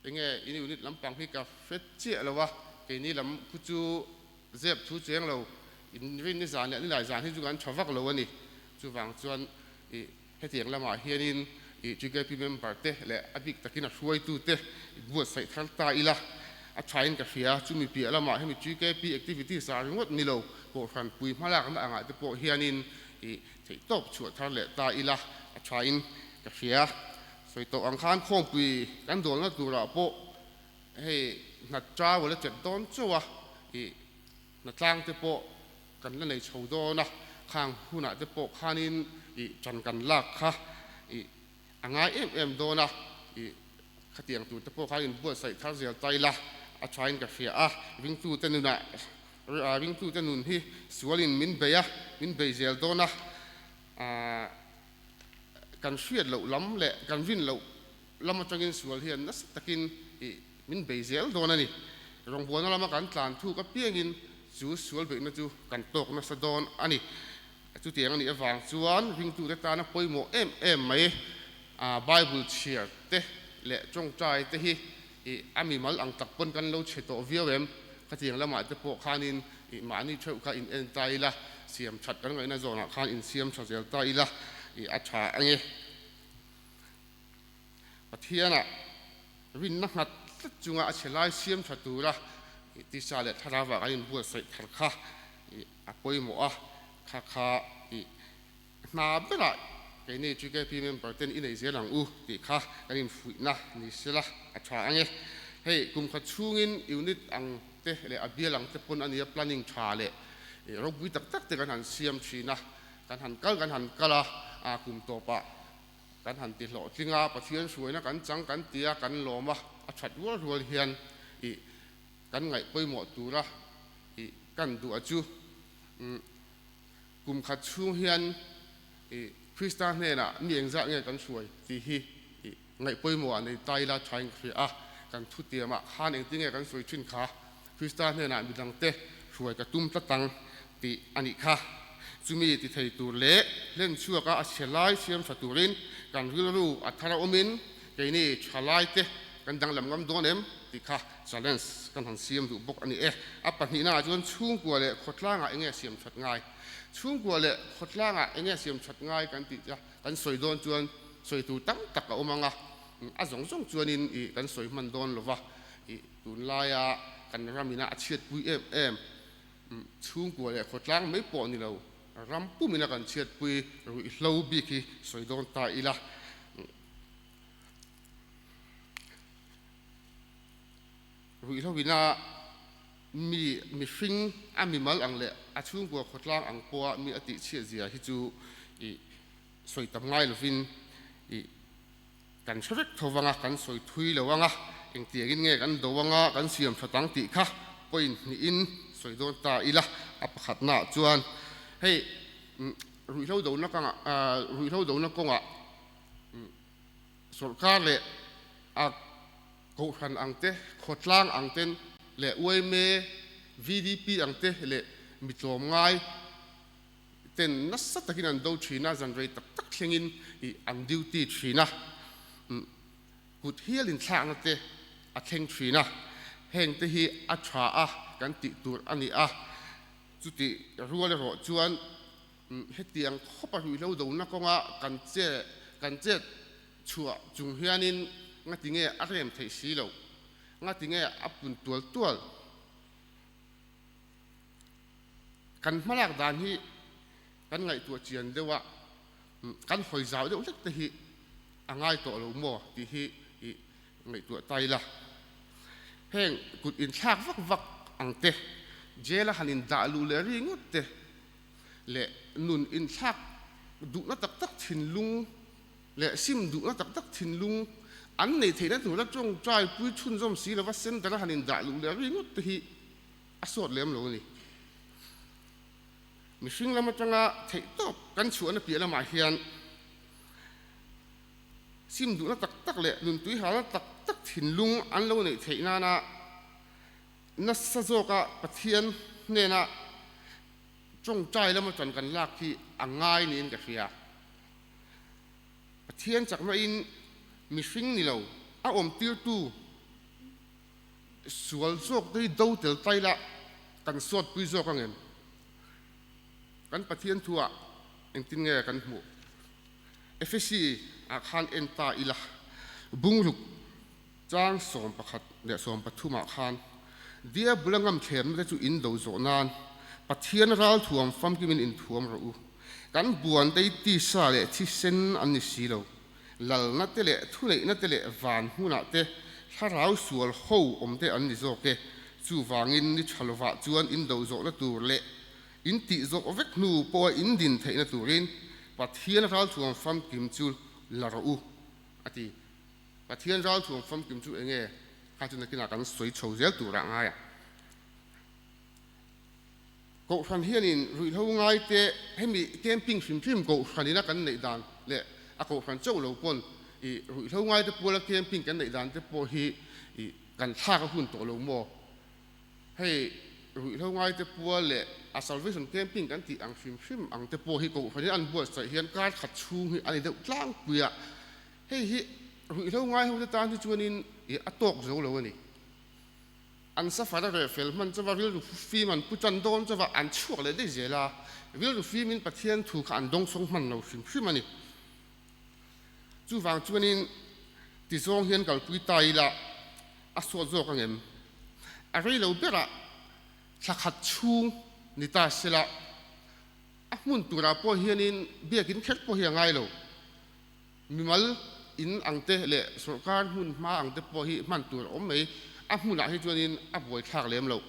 enge in unit lampang hi ka hre chiah lo a, keini lam khu chu zep thu cheng lo, inrin ni zan leh ni lai zan hi chu kan tha vak lo a ni. Chuvang chuan ih Hetiang lamah hianin i GKP member te leh a bik takin a hruaitu te i buatsaih thar ta ila a thain ka hria. Chumi piah lamah hemi GKP activities ah ringawt ni lo Kohhran pui hmalakna angah te pawh hianin i theihtawp chhuah thar leh ta ila a thain ka hria. Sawi tawh ang khan khawmpui kan dawlna turah pawh hei hnat travel a chet dawn chauh a, i hnatlang te pawh kan la nei chho dawn a, khang hunah te pawh khanin ih ṭan kan lak kha ih a ngai em em dawn a, ih khatiang tur te pawh khan inbuatsaih thar zel ta ila a ṭhain ka hria a, ringtute nunah ringtute nun hi sualin min bei a, min bei zel dawn a, aah kan hriat loh lam leh kan rin loh lam atangin sual hian nasa takin ih min bei zel dawn a ni. Rawngbawlna lama kan tlan thuk apiangin chu sual beihna chu kan tawk nasa dawn a ni. Chutiang a nih avang chuan ringtute tana pawimawh em em mai Bible chhiar te leh tawngtai te hi ih a mimal ang tak pawn kan lo chhe tawh viau em? Khatiang lamah te pawh khanin ih mahni theuh kha in en ta ila, siam that kan ngaihna zawnah khan insiam tha zel ta ila ih a tha ange. Pathianah rinna nghat tlat chunga a chhe lai siam tha tura tisa leh thlarauah kan inbuatsaih thar kha a pawimawh a, kha kha ih Hna berah keini GKP member ten i nei zel ang u tih kha kan infuihna ni sela a tha ang e. Hei kum khat chhungin unit ang te leh a bial ang te pawn a nia planning tha leh ropui tak tak te kan han siam thin a, kan han kal kan han kal a, kum tawpah kan han ti hlawhtling a, Pathian hruaina kan chang kan ti a, kan lawm a, a that rual rual hian ih kan ngaih pawimawh tura ih kan duh a chu. Kum khat chhung hian i Krista hnenah mi engzah nge kan hruai tih hi i ngaih pawimawh ah nei ta ila thain ka hria a, kan thutiamah khan engtin nge kan sawi thin kha Krista hnenah midangte hruai ka tum tlat ang tih a nih kha. Chumi ti thei tur leh hlen chhuaka a chhe lai siam tha turin kan rilru a thar a awmin keini tha laite kan danglam ngam dawn em tih kha Challenge kan han siam duh bawk a ni e. A pahnihnaah chuan chhungkua leh khawtlangah enge siam that ngai? Chhungkua leh khawtlangah enge siam that ngai kan tih a, kan sawi dawn chuan sawi tur tam tak a awm ang a, a zawng zawng chuanin ih kan sawi hman dawn lo va, ih tunlaia kan ramina a chhiatpui em em chhungkua leh khawtlang mai pawh ni lo, ram pumina kan chhiatpui ruihhlo bik hi sawi dawn ta ila. Ruihhloina mi mihring a mimal ang leh a chhungkua khawtlang ang pawha mi a tihchhiat zia hi chu ih sawi tam ngai lovin ih kan hre vek tho vang a, kan sawi thui lo ang a, engtiangin nge kan do anga kan siam that ang tih kha point hnihin sawi dawn ta ila. A pakhatnaah chuan hei ruihhlo dona kangah ruihhlo dona kawngah Sorkar leh a Kohhran ang te, khawtlang ang ten leh yma, VDP ang te leh mi tlawmngai ten nasa takin an do thin a, zan rei tak tak thlengin ih an duty thin a, kut hial inthlakna te a thleng thin a, heng te hi a tha a kan tih tur a ni a, chuti rual erawh chuan Hetiang khawp a ruihhlo dona kawnga kan che kan chet chhuah chung hianin ngati nge a rem theih si loh? Ngati nge a pun tual tual? Kan hmalak dan hi kan ngaihtuah chian deuh a, kan hawi zau deuh hlek te hi a ngai tawh lo maw tih hi i ngaihtuah ta ila. Heng kut inthlak vak vak ang te, jail a han indah luh leh ringawt te, leh nun inthlak duhna tak tak thinlung leh sim duhna tak tak thinlung an nei theihna tura tawngtai pui chhunzawm si lova center a han indah luh leh ringawt te hi a sawt lem lo a ni. Mihring lam atanga theihtawp kan chhuahna piah lamah hian sim duhna tak tak leh nun tuihalna tak tak thinlung an lo neih theih nana nasa zawka Pathian hnena tawngtai lama tan kan lak hi a ngai niin ka hria. Pathian chaknain mihring ni lo a awm tirtu sual zawk te hi do tel tai la kan sawtpui zawk ang em? Kan Pathian thuah engtin nge kan hmuh? Efesi ah khan en ta ila bungruk Chang 11 leh 13 ah khan Diabula ngam thlemna te chu in do zawh nan Pathian ralthuam famkimin inthuam rawh u. Kan buan te hi tisa leh thisen an ni si lo. Lalna te leh thuneihna te leh van hmunah te thlarau sual ho awm te an ni zawk e. Chuvangin ni tha lovah chuan in do zawhna tur leh in tih zawh vek hnu pawha in din theihna turin Pathian ralthuam famkim chu la rawh u, a ti. Pathian ralthuam famkim chu enge? Kha chu nakinah kan sawi chho zel turah ngai a. Kohhran hianin ruihhlo ngaite hemi camping hrim hrim kohhranina kan neih dan leh a kohhran chauh lo pawn i ruihhlo ngaite puala camping kan neih dan te pawh hi i kan thlak a hun tawh lo maw? Hei ruihhlo ngaite pual leh a salvation camping kan tih ang hrim hrim ang te pawh hi kohhranin an buatsaih hian kar khat chhung hi a ni deuh tlangpui a. Hei hi ruihhlo ngai hote tan hi chuanin ih a tawk zo lo a ni. An safar a reh fel hman chauva rilru fim an pu tan dawn chauva an chhuak leh daih zel a, rilru fimin Pathian thu kha an dawngsawng hman lo hrim hrim a ni. Chuvang chuanin tizawng hian kalpui ta ila a sawt zawk ang em? A rei lo berah thla khat chhung ni ta sela. A hmun turah pawh hianin biakin kher pawh hi a ngai lo. Mimal in ang te leh sawrkar hmun hma ang te pawh hi hman tur a awm mai. A hmunah hi chuanin a buaithlak lem lo.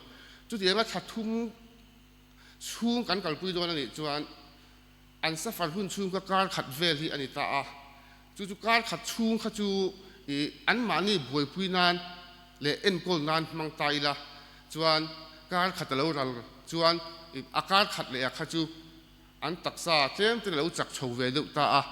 Chutianga thla thum chhung kan kalpui dawn a nih chuan an safar hun chhung kha kar khat vel hi a ni ta a. Chu chu kar khat chhung kha chu ih anmahni buaipui nan leh enkawl nan hmang ta ila chuan kar khat a lo ral chuan ih a kar khat leh a kha chu an taksa tlem ten a lo chak chho ve deuh ta a.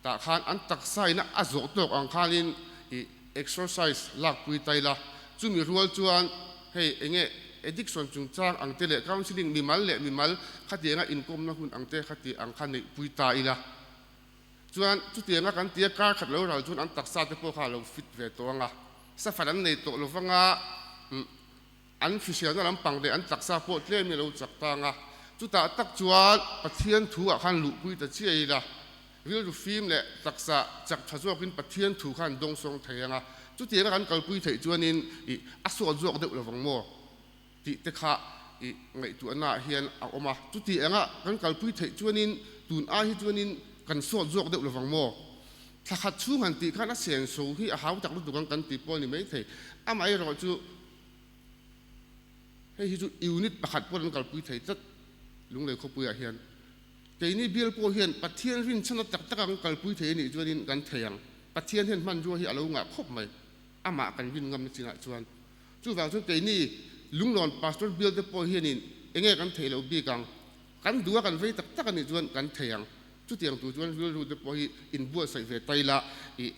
Tah khan an taksa ina a zawh tawk ang khanin ih exercise lakpui ta ila chumi rual chuan hei enge addiction chungchang ang te leh counselling mimal leh mimal khatianga inkawmna hun ang te khati ang kha neihpui ta ila. Chuan chutianga kan tia kar khat lo ral chuan an taksa te pawh kha a lo fit ve tawh ang a, safar an nei tawh lo vang a, an hriselna lampang leh an taksa pawh tlem in a lo chak ta ang a. Chutah tak chuan Pathian thu ah khan luhpui ta chiah ila, rilru fim leh taksa chak tha zawkin Pathian thu khan dawngsawng thei ang a, chutianga kan kalpui theih chuanin ih a sawt zawk deuh lo vang maw? Tih te kha i ngaihtuahna ah hian a awm a. Chuti engah kan kalpui theih chuanin tun ai hi chuanin kan sawt zawk deuh lovang maw? Thla khat chhung han tih khan a senso hi a hau tak lutuk ang kan tih pawh a ni maithei. Amaherawh chu hei hi chu unit pakhat pawh an kalpui thei tlat Lunglei khawpuiah hian. Keini bial pawh hian Pathian rinchhana tak taka kan kalpui thei a nih chuanin kan thei ang. Pathian hian hmanrua hi a lo ngah khawp mai. Amah kan rin ngamna chinah chuan. Chuvang chuan keini Lunglawn Pastor bial te pawh hianin enge kan theih loh bik ang, kan duh a kan vei tak tak a nih chuan kan thei ang. Chutiang tur chuan rilru te pawh hi inbuatsaih ve ta ila ih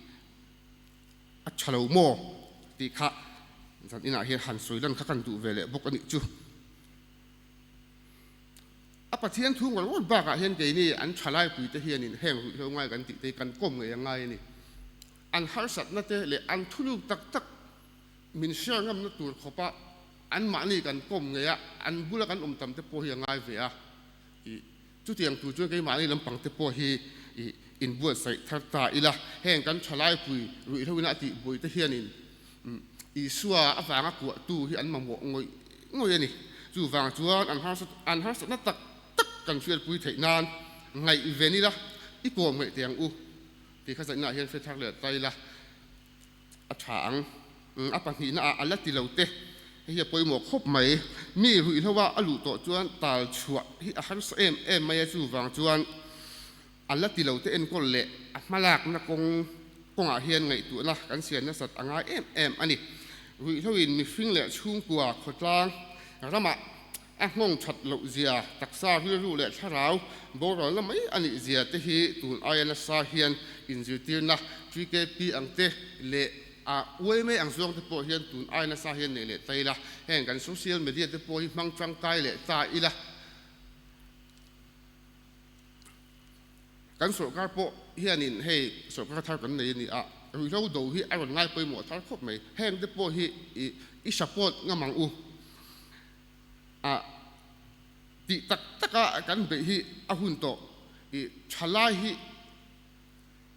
a tha lo maw tih kha zan inah hian han sawi lan kha kan duh ve leh bawk a nih chu. A Pathian thu ngawr ngawr bakah hian keini an thalaipui te hianin heng ruihhlo ngai kan tih te hi kan kawm ngei a ngai a ni. An harsatna te leh an thuluk tak tak min share ngamna tur khawpa anmahni kan kawm ngei a, an bula kan awm tam te pawh hi a ngai ve a. Ih, chutiang tur chuan keimahni lampang te pawh hi ih inbuatsaih thar ta ila, heng kan thalaipui ruihhlo ina a tih buai te hianin Isua avanga kuahtu hi an mamawh ngawih ngawih a ni. Chuvang chuan an harsat an harsatna tak tak kan hriatpui theih nan ngaihven ila, i kawm ngaih teh ang u tih kha zaihnaah hian hre thar leh ta ila. A tha ang. A pahnihna ah a la ti lo te. Hei hi a pawimawh khawp mai. Mi ruihhlo a a luh tawh chuan tal chhuah hi a harsa em em mai a, chuvang chuan a la ti lo te enkawl leh a hmalakna kawng kawngah hian ngaihtuahna kan siam nasat a ngai em em a ni. Ruihhlo in mihring leh chhungkua khawtlang ramah A nghawng that loh zia, taksa rilru leh thlarau boralna mai a nih zia te hi tun aia nasa hian inzirtirna TKP ang te leh a uaimai ang zawng te pawh hian tun aia nasa hian nei leh ta ila, heng kan social media te pawh hi hmang tangkai leh ta ila, kan sawrkar pawh hianin hei sawrkar thar kan nei a ni a, ruihhlo do hi a rawn ngai pawimawh thar khawp mai, heng te pawh hi i support ngam ang u. A tih tak tak a kan beih hi a hun tawh i thalai hi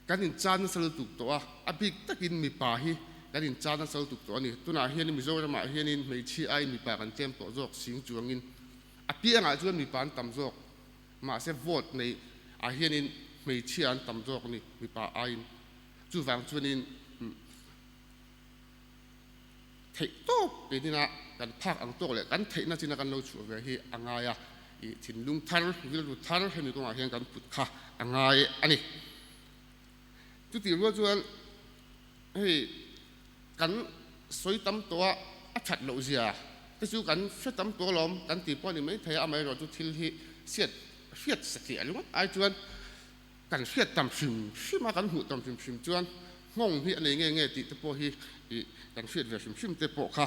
kan inchan nasa lutuk tawh a, a bik takin mipa hi kan inchan nasa lutuk tawh a ni. Tunah hianin Mizoramah hianin hmeichhia aiin mipa kan tlem tawh zawk sing chuangin a piangah chuan mipa an tam zawk mahse vote nei ah hianin hmeichhia an tam zawk a ni mipa aiin. Chuvang chuanin Theih tawp keinin a kan phak ang tawk leh kan theihna china kan lo chhuah ve hi a ngai a, ih thinlung thar, rilru thar hemi kawngah hian kan put kha a ngai a ni. Chutih rual chuan hei kan sawi tam tawh a, a that loh zia te chu kan hre tam tawh alawm kan tih pawh a ni maithei a, amaherawhchu chu thil hi hriat hriat satliah ringawt ai chuan Kan hriat tam hrim hrim a, kan hmuh tam hrim hrim chuan nghawng hi a nei nge nge tih te pawh hi ih kan hriat ve hrim hrim te pawh kha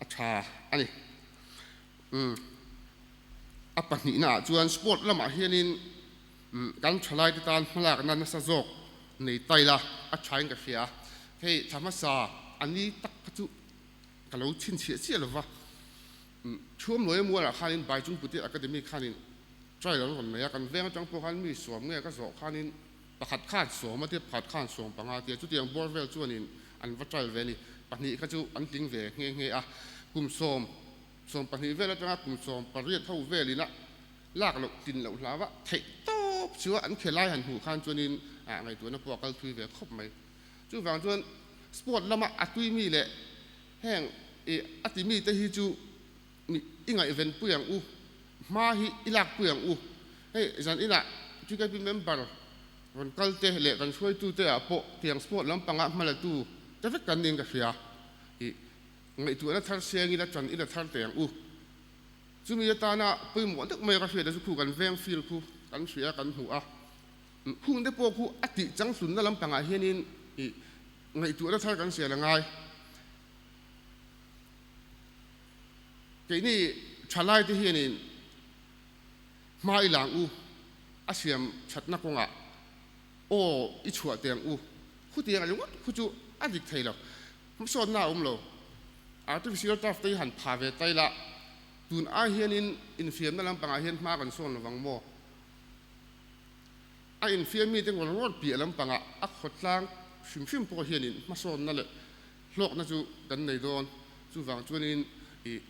a tha a ni. Umm a pahnihna ah chuan sport lamah hianin umm kan thalai te tan hmalakna nasa zawk nei ta ila a tha in ka hria. Hei thla hmasa a ni tak kha chu ka lo chhinchhiah chiah lova, umm Thuamluaia mualah khanin Baichung Putil Academy khanin Trial an rawn nei a, kan veng atang pawh khan mi sawm nge ka zawh khanin pakhat khan sawm a tia, pakhat khan sawm panga a tia, chutiang bawr vel chuanin an va trial ve a ni. Pahnih kha chu an tling ve nghe nghe a, kum sawm, sawm pahnih vel atanga kum sawm pariat ho velin a Lak loh tin loh hlau a, theih tawp chu an khelai han hmuh khan chuanin ngaihtuahna pawh a kal thui ve khawp mai. Chuvang chuan sport lama a tui mi leh heng a ti mite hi chu i ngaihven pui ang u, hma hi i lak pui ang u. Hei zan inah TKP member rawn kal te leh kan hruaitute ah pawh tiang sport lampanga hma la tu te vek kan niin ka hria. I ngaihtuahna thar sengin a ṭan ila thar teh ang u. Chumi atana pawimawh deuh mai ka hriat a chu khu kan veng field khu kan hria kan hmu a, khung te pawh khu a tih changhlunna lampangah hianin ih ngaihtuahna thar kan sial a ngai. Keini thalai te hianin hma i lang u, a siam thatna kawngah aw i chhuah teh ang u, khutiang a ringawt khu chu a dik thei lo. Hmasawnna a awm lo. Artificial turf te hi han pha ve ta ila, tun ai hianin infiamna lampangah hian hma kan sawn lovang maw? A infiam mite ngawr ngawr piah lampangah a khawtlang hrim hrim pawh hianin hmasawnna leh hlawkna chu kan nei dawn. Chuvang chuanin ih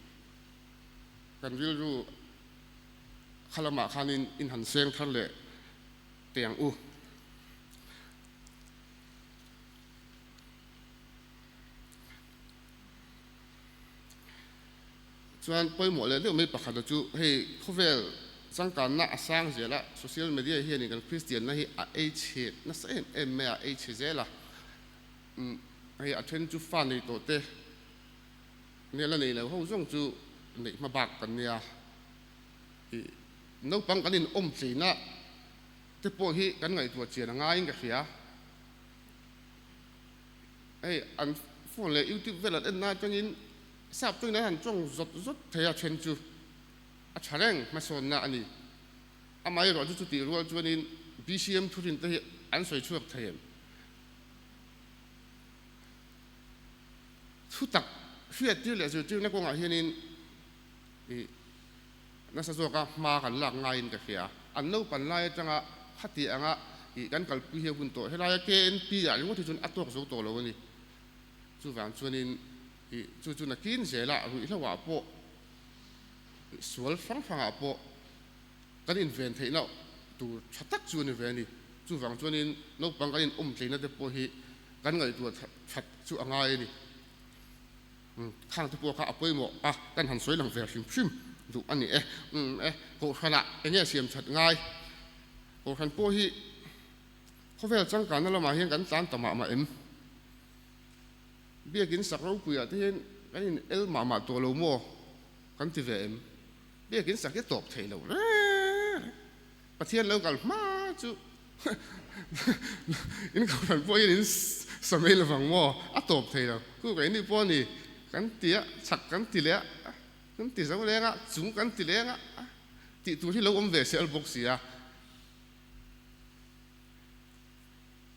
kan rilru kha lamah khanin in han seng thar leh teh ang u. Chuan pawimawh leh deuh mai pakhata chu hei khawvel changkanna a sang zel a, social media hianin kan Kristianna hi a ei chhe nasa em em mai a, a ei chhe zel a. Umm hei a then chu fa nei tawh te nia la nei lo ho zawng chu neih hma bak kan nia. Ih naupang kan inawm tleina te pawh hi kan ngaihtuah chian a ngaiin ka hria. Hei an phone leh youtube vel an en na atangin sap tawngin an han tawng zawt zawt thei a then chu a tha reng hmasawnna a ni. Amaherawh chu chutih rual chuanin BCM thurin te hi an sawi chhuak thei em? Thu tak hriattir leh zirtirna kawngah hianin ih nasa zawka hma kan lak ngaiin ka hria. An naupan lai atanga khati anga ih kan kalpui hi a hun tawh. Helaia KNP ah ringawt hi chuan a tawk zo tawh lo a ni. Chuvang chuanin ih chu chu nakin zelah ruihhlo ah pawh sual hrang hrang ah pawh kan inven theihna tur tha tak chu a ni ve a ni. Chuvang chuanin naupang kan inawm tleina te pawh hi kan ngaihtuah that chu a ngai a ni. Khang te pawh kha a pawimawh a, kan han sawi lang ve hrim hrim duh a ni e. Umm e, Kohhranah eng nge siam that ngai? Kohhran pawh hi khawvel changkanna lamah hian kan tlan ta mah mah em? Biakin sak ropuiah te hian kan in el mah mah tawh lo maw? Kan ti ve em? Biakin sak hi a tawp thei lo reng reng. Pathian lo kal hma chu in kohhran pawh hian in sa mai lovang maw? A tawp thei lo. Ku keini pawh a ni, kan ti a, chhak kan ti leh a, kan ti zo leng a, chung kan ti leng a, tih tur hi lo awm ve sel bawk si a.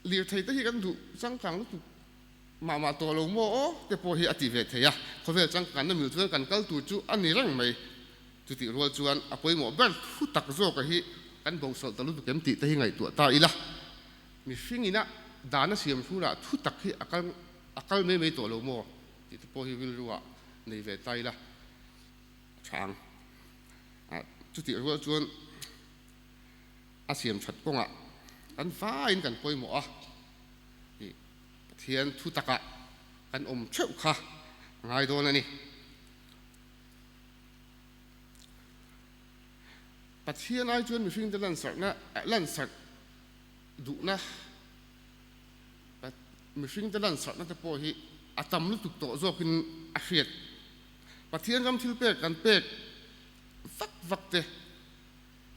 Lirthei te hi kan duh changkang lutuk mah mah tawh lo maw aw te pawh hi a ti ve thei a. Khawvel changkanna mil chuan kan kal tur chu a ni reng mai. Chutih rual chuan a pawimawh ber thu tak zawka hi kan bosawlh ta lutuk em tih te hi ngaihtuah ta ila, mihring ina dan a siam hrurah thu tak hi a kal a kal mai mai tawh lo maw tih te pawh hi rilruah nei ve ta ila a tha ang. Chutih rual chuan a siam that kawngah kan vaiin kan pawimawh a, Pathian thu takah kan awm theuh kha a ngai dawn a ni. Pathian ai chuan mihringte lansarhna, lansarh duhna, mihringte lansarhna te pawh hi a tam lutuk tawh zawkin a hriat. Pathian ram thil pek kan pek vak vak te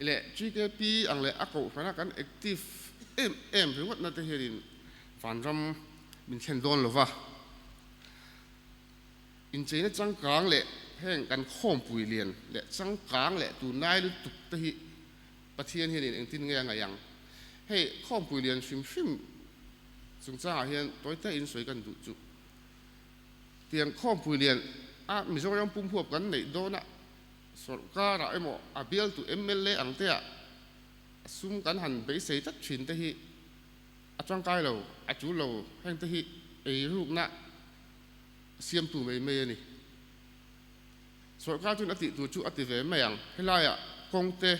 leh GKP ang leh a kohhrana kan active em em ringawtna te hianin vanram min thlen dawn lova. Incheina changkang leh heng kan khawmpui lian leh changkang leh tunlai lutuk te hi Pathian hianin engtin nge a ngaih ang? Hei khawmpui lian hrim hrim chungchangah hian tawi te in sawi kan duh chu. Tiang khawmpui lian a Mizoram pumhuap kan neih dawna sawrhkarah emaw a bialtu mla ang te ah sum kan han beisei tlat thin te hi a tangkai lo, a tul lo, heng te hi eirukna siamtu mai mai a ni. Sawrkar chuan a tih tur chu a ti ve mai ang. Helaiah Kawng te,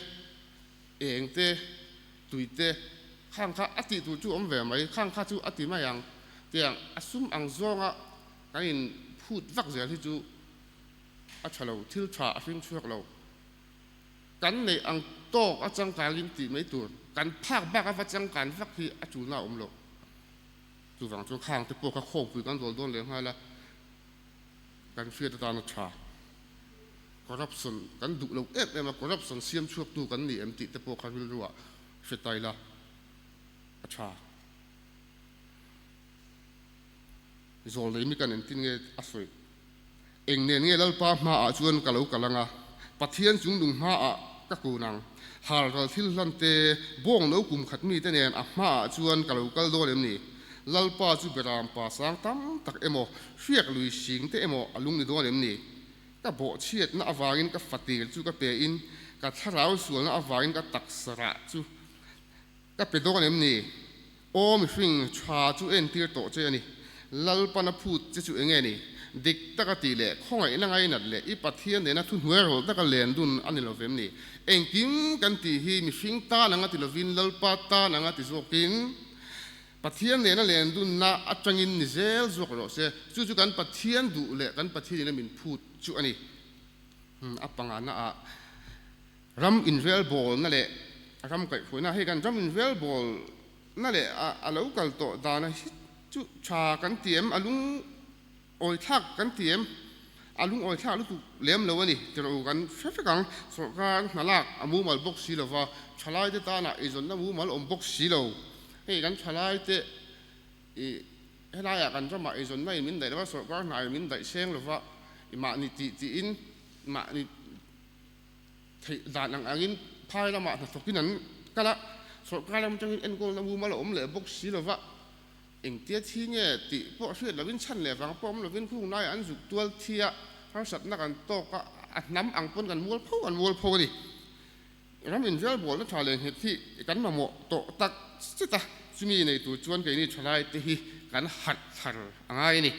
eng te, tui te, khang kha a tih tur chu awm ve mai, khang kha chu a ti mai ang. Tiang a sum ang zawnga kan in phut vak zel hi chu a tha lo, thil tha a hring chhuak lo. Kan neih ang tawk a changkangin tih mai tur, kan phak bak a va changkan vak hi a tulna a awm lo. Chuvang chuan khang te pawh kha khawmpui kan rawl dawn leh nghal a, kan hriat atana tha. Corruption kan duh lo em em a, corruption siam chhuaktu kan ni em tih te pawh kha rilruah hre ta ila a tha. Zawl nei mi kan entin nge a sawi? Eng nen nge Lalpa hmaah chuan ka lo kal anga, Pathian chungnung hmaah ka kun ang? Hal ral thil hlan te, bawng no kum khat mite nen a hmaah chuan ka lo kal dawn em ni? Lalpa chu beram pa sang tam tak emaw, hriak lui sing te emaw a lung ni dawn em ni? Ka bawhchhiatna avangin ka fatir chu ka pe in, ka thlarau sualna avangin ka taksa rah chu ka pe dawn em ni? Aw mihring, tha chu entir tawh che a ni. Lalpana phut che chu enge ni? Dik taka tih leh khawngaihna ngainat leh i Pathian nena thuhnuai rawlh taka len dun a ni lo vem ni? Engkim kan tih hi mihring tan anga ti lovin Lalpa tan anga ti zawkin Pathian nena len dunna atangin ni zel zawk rawh se. Chu chu kan Pathian duh leh kan Pathian ina min phut chu a ni. A pangana ah Ram inrelbawlna leh ram kaihhruaina, hei kan ram inrelbawlna leh a lo kal tawh dana hi chu tha kan ti em, a lungawi thlak kan ti em, a lungawi thlak lutuk lem lo a ni tih rawh u kan hre vek ang. Sawrkar hna lak a mumal bawk si lova, thalaite tana eizawnna mumal awm bawk si lo. Hei kan thalaite ih helaiah kan ramah eizawnna in min daih lova, sawrkar hna in min daih seng lova, i mahni tih tiin mahni Theih dan ang angin phai lamah hnathawkin an kal a, sawrkar lam atangin enkawlna mumal a awm leh bawk si lova, engtia thi nge tih pawh hriat lovin chhan leh vang pawh awm lovin khung laiah an zuk tual thi a, harsatna kan tawk a, a hnam ang pawn kan mual pho kan mual pho a ni. Ram inrialbawlna tha leh nghet hi kan mamawh tawh tak zet a, chumi nei tur chuan keini thalai te hi kan harh thar a ngai a ni.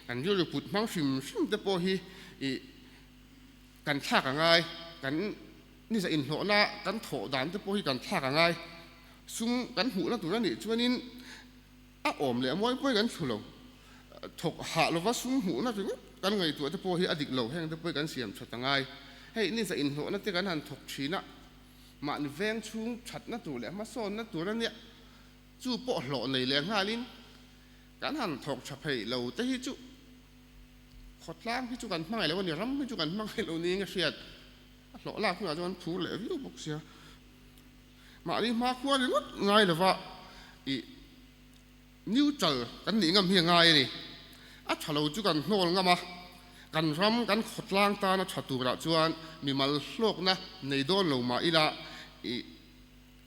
Kan rilru put hmang hrim hrim te pawh hi ih Kan thlak a ngai, kan niza inhlawhna kan thawh dan te pawh hi kan thlak a ngai. Sum kan hmuhna tur a nih chuanin a awm leh a mawi pawi kan thlu lo. Thawk hah lova sum hmuhna ringawt kan ngaihtuah te pawh hi a dik lo, heng te pawh hi kan siam that a ngai. Hei niza inhlawhna te kan han thawk thin a, mahni veng chhung thatna tur leh hmasawnna tur a nia, chu pawh hlawh nei leh nghalin kan han thawk tha phei lo te hi chu Khawtlang hi chu kan hmangaih lo a ni, ram hi chu kan hmangaih lo niin ka hriat. A hlawh lak hunah chuan phur leh viau bawk sia. Mahni hmakhua ringawt ngai lova ih neutral kan nih ngam hi a ngai a ni. A tha lo chu kan hnawl ngam a, kan ram kan khawtlang tana tha turah chuan mimal hlawkna nei dawn lo mah ila ih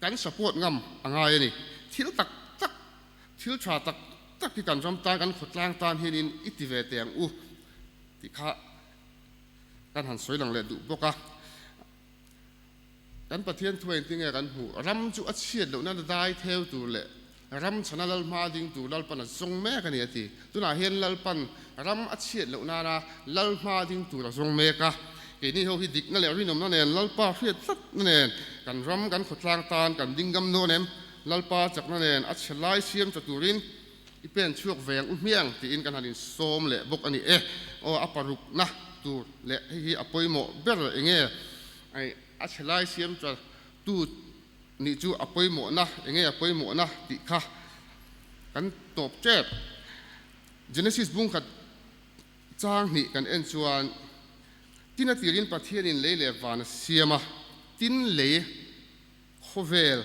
kan support ngam a ngai a ni. Thil tak tak, thil tha tak tak hi kan ram tan, kan khawtlang tan hianin i ti ve teh ang u tih kha kan han sawi lang leh duh bawk a. Kan Pathian thu engtin nge kan hmuh? Ram chu a chhiat lohna dai theu tur leh ram chhana lal hma ding tur Lalpan a zawng mek a ni a ti. Tunah hian Lalpan ram a chhiat loh nana lal hma ding tur a zawng mek a. Keini ho hi dikna leh rinawmna nen Lalpa hriat tlatna nen kan ram kan khawtlang tan kan ding ngam dawn em? Lalpa chakna nen a chhe lai siam tha turin i pen chhuak ve ang u hmiang tiin kan han insawm leh bawk a ni e. Aw a parukna tur leh hei hi a pawimawh ber enge a chhe lai siam tha tu nih chu a pawimawhna enge a pawimawhna tih kha kan tawp tep. Genesis bungkhat chang hnih kan en chuan tin a tirin Pathianin lei leh van a siam a, tin lei khawvel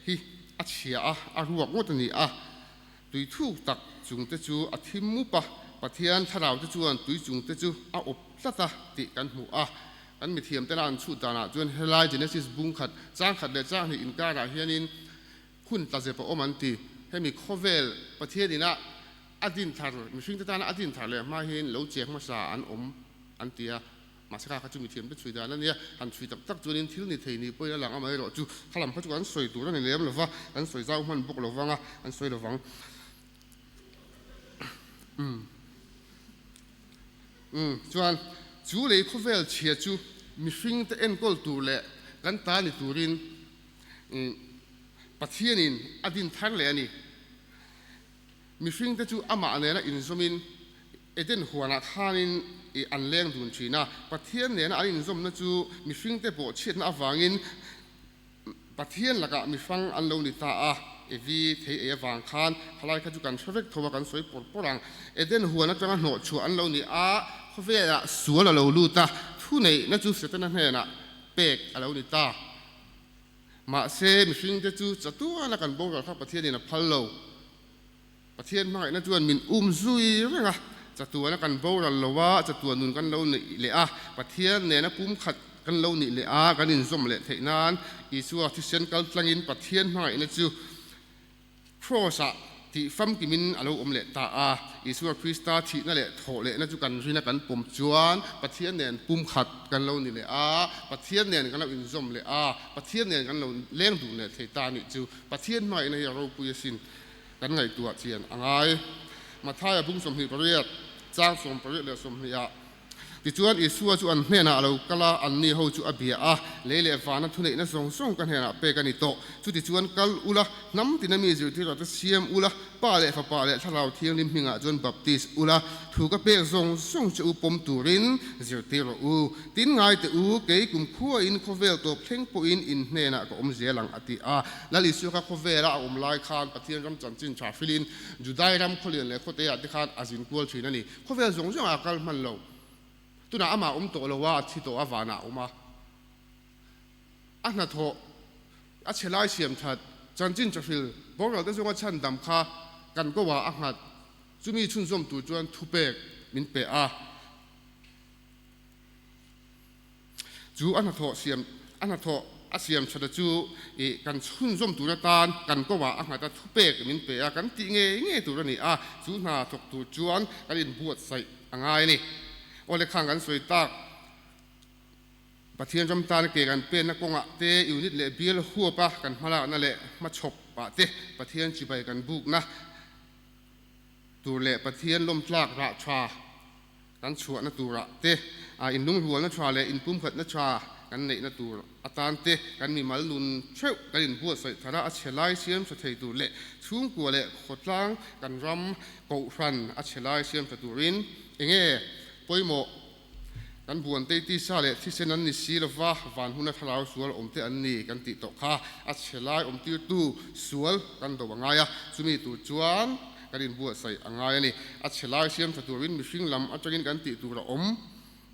hi a chhia a, a ruak ngawt a ni a, tui thuk tak chungte chu a thim mup a, Pathian thlarau te chuan tui chungte chu a awp tlat a tih kan hmu a. Kan mithiam tena an chhut danah chuan helai Genesis bung khat, chang khat leh chang hnih inkarah hianin hun tla zep a awm an ti. Hemi khawvel Pathian ina a din thar, mihringte tana a din thar leh hma hian lo cheng hmasa an awm an ti a. Mahse kha kha chu mithiam te chhui dan a nia, han chhui tak tak chuanin thil ni thei ni pawhin a lang amaherawh chu kha lam kha chu kan sawi tur a ni lem lova, kan sawi zau hman bawk lovang a, an sawi lovang. Umm. Umm. Chuan chu lei khawvel chhia chu mihring te enkawl tur leh kan ta ni turin Pathianin a din thar leh a ni. Mihringte chu amah nena inzawmin Eden huanah khanin an leng dun thin a. Pathian nena an inzawmna chu mihringte bawhchhiatna avangin Pathian lakah mihrang an lo ni ta a. Evi thei ei avang khan khalai kha chu kan hre vek tho a, kan sawi pawr pawr ang. Eden huan atanga hnawhchhuah an lo ni a, khawvelah sual a lo lut a, thuneihna chu Setana hnenah pek a lo ni ta. Mahse, mihringte chu chatuana kan boral kha Pathianin a phal lo. Pathian hmangaihna chuan min um zui reng a, chatuana kan boral lo a, chatuan nun kan lo neih leh a, Pathian nena pumkhat kan lo nih leh a, kan inzawm leh theih nan Isua thisen kal tlangin Pathian hmangaihna chu Kraws-ah tih famkimin a lo awm leh ta a. Isua Krista thihna leh thawh lehna chu kan rina kan pawm chuan Pathian nen pumkhat kan lo ni leh a, Pathian nen kan lo inzawm leh a, Pathian nen kan lo leng dun leh thei ta a nih chu. Pathian hmangaihna hi a ropui asin kan ngaihtuah chian a ngai. Mathaia bung 28, chang 28 ah Tichuan, Isua chu an hnenah a lo kal a, anni ho chu a bia a, Lei leh vana thuneihna zawng zawng ka hnenah pek a ni tawh. Chutichuan, kal ula, hnam tina mi zirtirate siam ula, Pa leh Fapa leh Thlarau Thianghlim hmingah chuan baptis ula, thu ka pek zawng zawng che u pawm turin zirtir rawh u. Tin, ngai teh u, kei kum khuain khawvel tawp thleng pawhin in hnenah ka awm zel ang, a ti a. Lal Isua kha khawvela a awm lai khan Pathian ram chanchin tha hrilhin Judai ram khawlian leh khawteah te khan a zin kual thin a ni. Khawvel zawng zawng ah a kal hman lo. Tunah amah awm tawh lo a, a thi tawh a, vanah a awm a. A hnathawh, a chhe lai siam that, chanchin chahril, boral te zawnga chhan dam kha kan ko ah a nghat. Chumi chhunzawm tur chuan thupek min pe a. Chu a hnathawh siam, a hnathawh a siam that a chu i kan chhunzawm tur atan kan ko ah a nghat a, thupek min pe a, kan tih ngei ngei tur a ni a, chu hna thawk tur chuan kan inbuatsaih a ngai a ni. Aw le khang kan sawi tak, Pathian ram tan ke kan penna kawngah te, unit leh bial huap a kan hmalakna leh hmachhawp ah te Pathian chibai kan bukna tur leh Pathian lawmtlak rah tha Kan chhuahna turah te, inlungrualna tha leh inpumkhatna tha kan neihna tur atan te, kan mimal nun theuh kan inbuatsaih thar a, a chhe lai siam tha thei tur leh chhungkua leh khawtlang kan ram kohhran a chhe lai siam tha turin enge pawimawh kan buantei tisa leh thisen an ni si lova, van huna thlarau sual awmte an ni kan tih tawh kha a chhe lai awmtirtu sual kan do a ngai a, chumi tur chuan Kan inbuatsaih a ngai a ni. A chhe lai siam tha turin mihring lam atangin kan tih tur a awm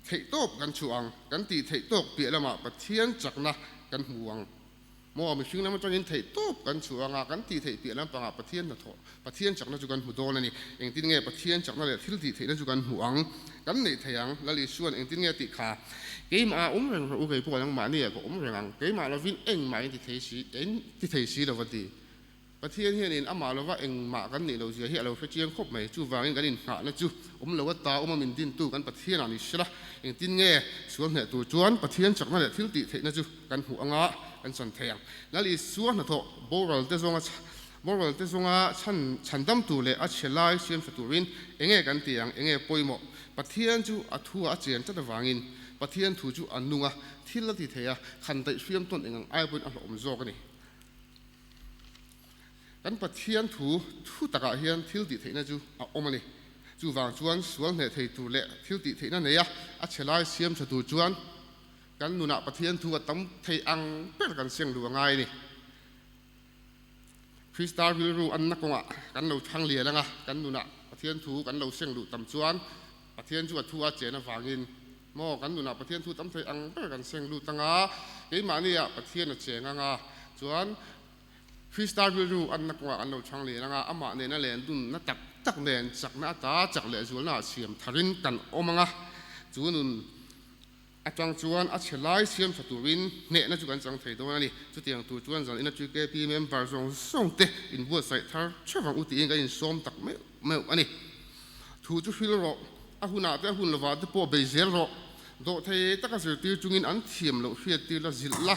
theih tawp kan chhuah ang. Kan tih theih tawk piah lamah Pathian chakna kan hmu ang. Maw mihring lam atangin theih tawp kan chhuah ang a, kan tih theih piah lam pangah Pathian hnathawh, Pathian chakna chu kan hmu dawn a ni. Engtin nge Pathian chakna leh thil tih theihna chu kan hmuh ang? Kan neih thei ang. Lal Isua'n engtin nge a tih kha? Keimah a awm reng rawh u, kei pawh nangmahni ah ka awm reng ang. Keimah lovin engmah in ti thei si, in ti thei si lo va ti. Pathian hianin amah lova engmah kan nih loh zia hi a lo hre chiang khawp mai. Chuvangin kan inhnahna chu awm lo ata awma min dintu kan Pathianah ni sela, engtin nge sual hneh tur chuan Pathian chakna leh thil tih theihna chu kan hmuh anga kan chan thei ang. Lal Isua hnathawh boral te zawnga boral te zawnga chhan chhandam tur leh a chhe lai siam tha turin enge kan ti ang, enge pawimawh? Pathian chu a thu ah a chian tlat avangin Pathian thu chu a nung a, thil a ti thei a, khan daih hriam tawn engang ai pawhin a hlawhawm zawk a ni. Kan Pathian thu thu takah hian thil tih theihna chu a awm a ni. Chuvang chuan sual hneh thei tur leh thil tih theihna neia a chhe lai siam tha tur chuan kan nunah Pathian thu a tam thei ang ber kan seng duh a ngai a ni. Krista rilru anna kawngah kan lo thang lian anga kan nunah Pathian thu kan lo seng duh tam chuan Pathian chu a thu a chen avangin Maw, kan nunah Pathian thu tam thei ang ber kan seng lut anga, keimahniah Pathian a cheng anga, chuan Krista rilru anna kawngah kan lo chhang len anga, amah nena len dunna tak tak nen chakna ata chak leh zualnaah siam tharin kan awm anga, chu nun atang chuan a chhe lai siam tha turin hnehna chu kan chang thei dawn a ni. Chutiang tur chuan zan ina TKP member zawng zawng te inbuatsaih thar theuh ang u tiin kan insawm tak meuh meuh a ni. Thu chu hril rawh, a hunah te a hun lovah te pawh bei zel rawh. Dawhthei taka zirtir chungin an thiam loh hriattir la zilh la.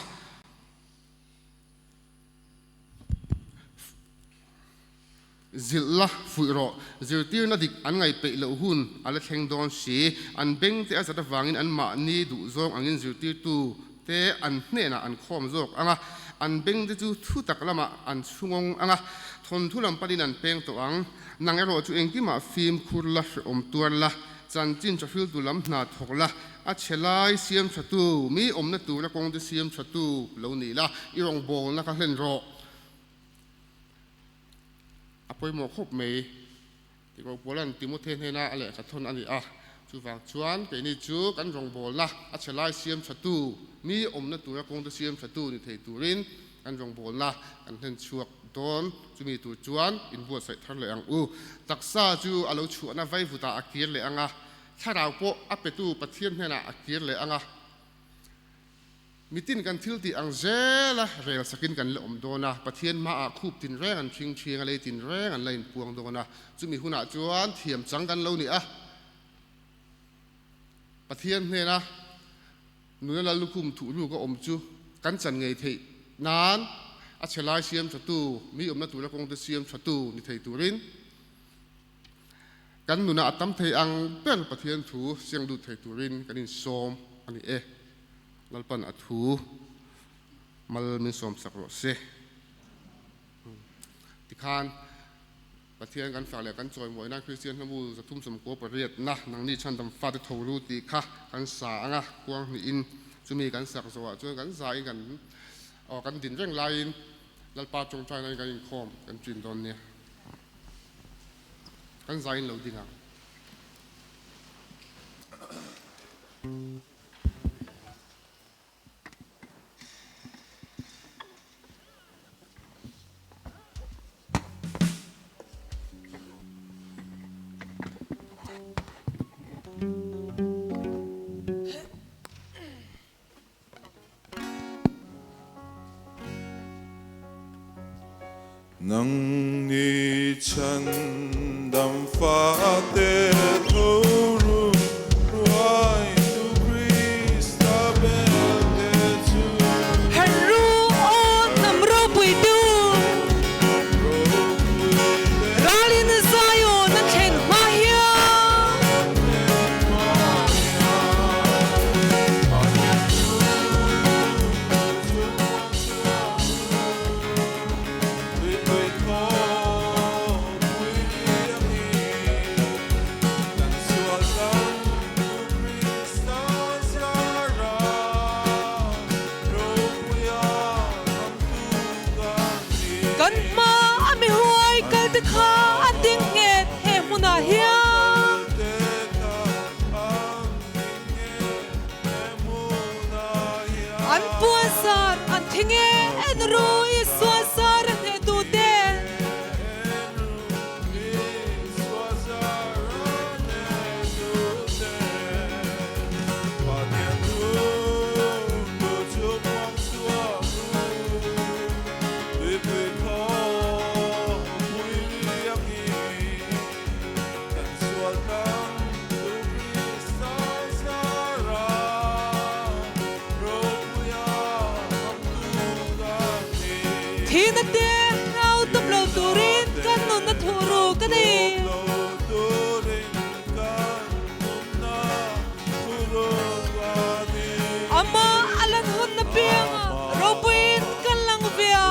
Zilh la, fuih rawh. Zirtirna dik an ngaihpeih loh hun a la thleng dawn si. An beng te a zat avangin anmahni duhzawng angin zirtirtu. te an hnenah an khawm zawk ang a, an bengte chu thutak lamah an chhungawng ang a, thawnthu lam panin an peng tawh ang. Nang erawh chu engkimah fimkhur la, hrehawm tuar la, chanchin tha hriltu lam hna thawk la, a chhe lai siam thatu, mi awmna tura kawngte siam thatu lo ni la, i rawngbawlna kha hlen rawh. A pawimawh khawp mai. Tihloh Paula'n Timothe hnena a lehkha thawn a ni a, chuvang chuan keini chu kan rawngbawlna a chhe lai siam thatu, mi awmna tura kawngte siam thatu ni thei turin kan rawngbawlna kan hlen chhuak dawn. Chumi tur chuan inbuatsaih thar leh ang u. Taksa chu a lo chhuahna vaivutah a kir leh ang a, thlarau pawh a petu Pathian hnenah a kir leh ang a. Mitin kan thil tih ang zela rel sakin kan la awm dawn a, Pathian hmaah khup tin reng an ṭhing ṭhing a, lei tin reng an la inpuang dawn a, chumi hunah chuan thiam chang kan lo ni a. Pathian hnena nuna lal lukhum thuhruk a awm chu kan chan ngei theih nan a chhe lai siam ṭhatu, mi awmna tura kawngte siam ṭhatu ni thei turin kan nunah a tam thei ang ber Pathian thu siang lut thei turin kan insawm a ni e. Lalpan a thu mal min sawm sak rawh se. Tikhan Pathian kan fak leh kan chawimawi nan Kristian hlamu 398 na nangni chhandam fate tho ru tih kha kan sa ang a, kuang hnihin chumi kan sak zawhah chuan kan zain kan aw kan din reng laiin Lalpa tawngtaina in kan inkhawm kan ṭin dawn nia. Kan zain lo ding ang. Nang ni chhandam fate tho ru hruaitu Krista belte chu. Harh ru aw hnam ropui tu. Ralin Zion a thlen hma hian. Kan hma a mi huai kal te kha an ding nghet he hmunah hian. An puanzar an thi nge en ru Isua zar a hneh tu te. Thihna te hlau tum lo turin kan nunna thuh ruk a ni. Amah a lan hunna piangah ropuiin kan lang ve a.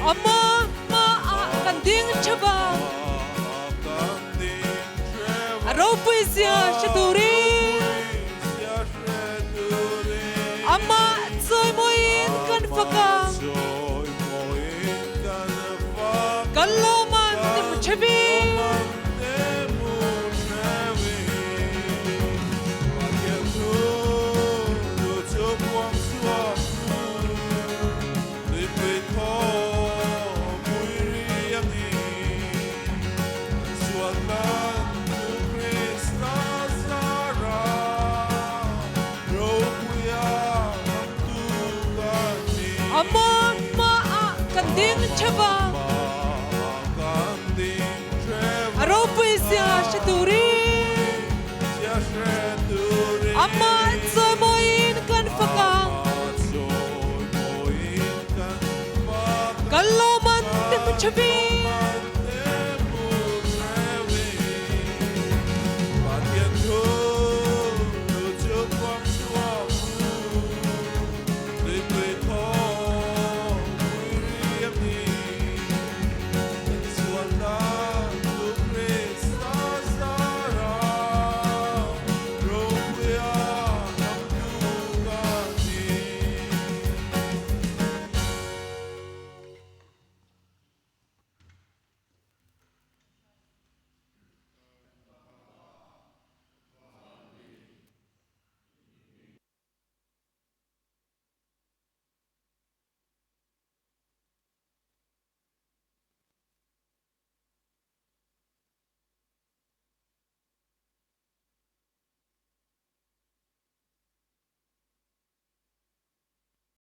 Amah hmaah kan ding theuh a. A ropui zia hre turin amah chawimawiin kan fak a, kan lawman ni hmu theuhin. ding theuh a. A ropui zia hre turin. Amah chawimawiin kan fak a. Kan lo.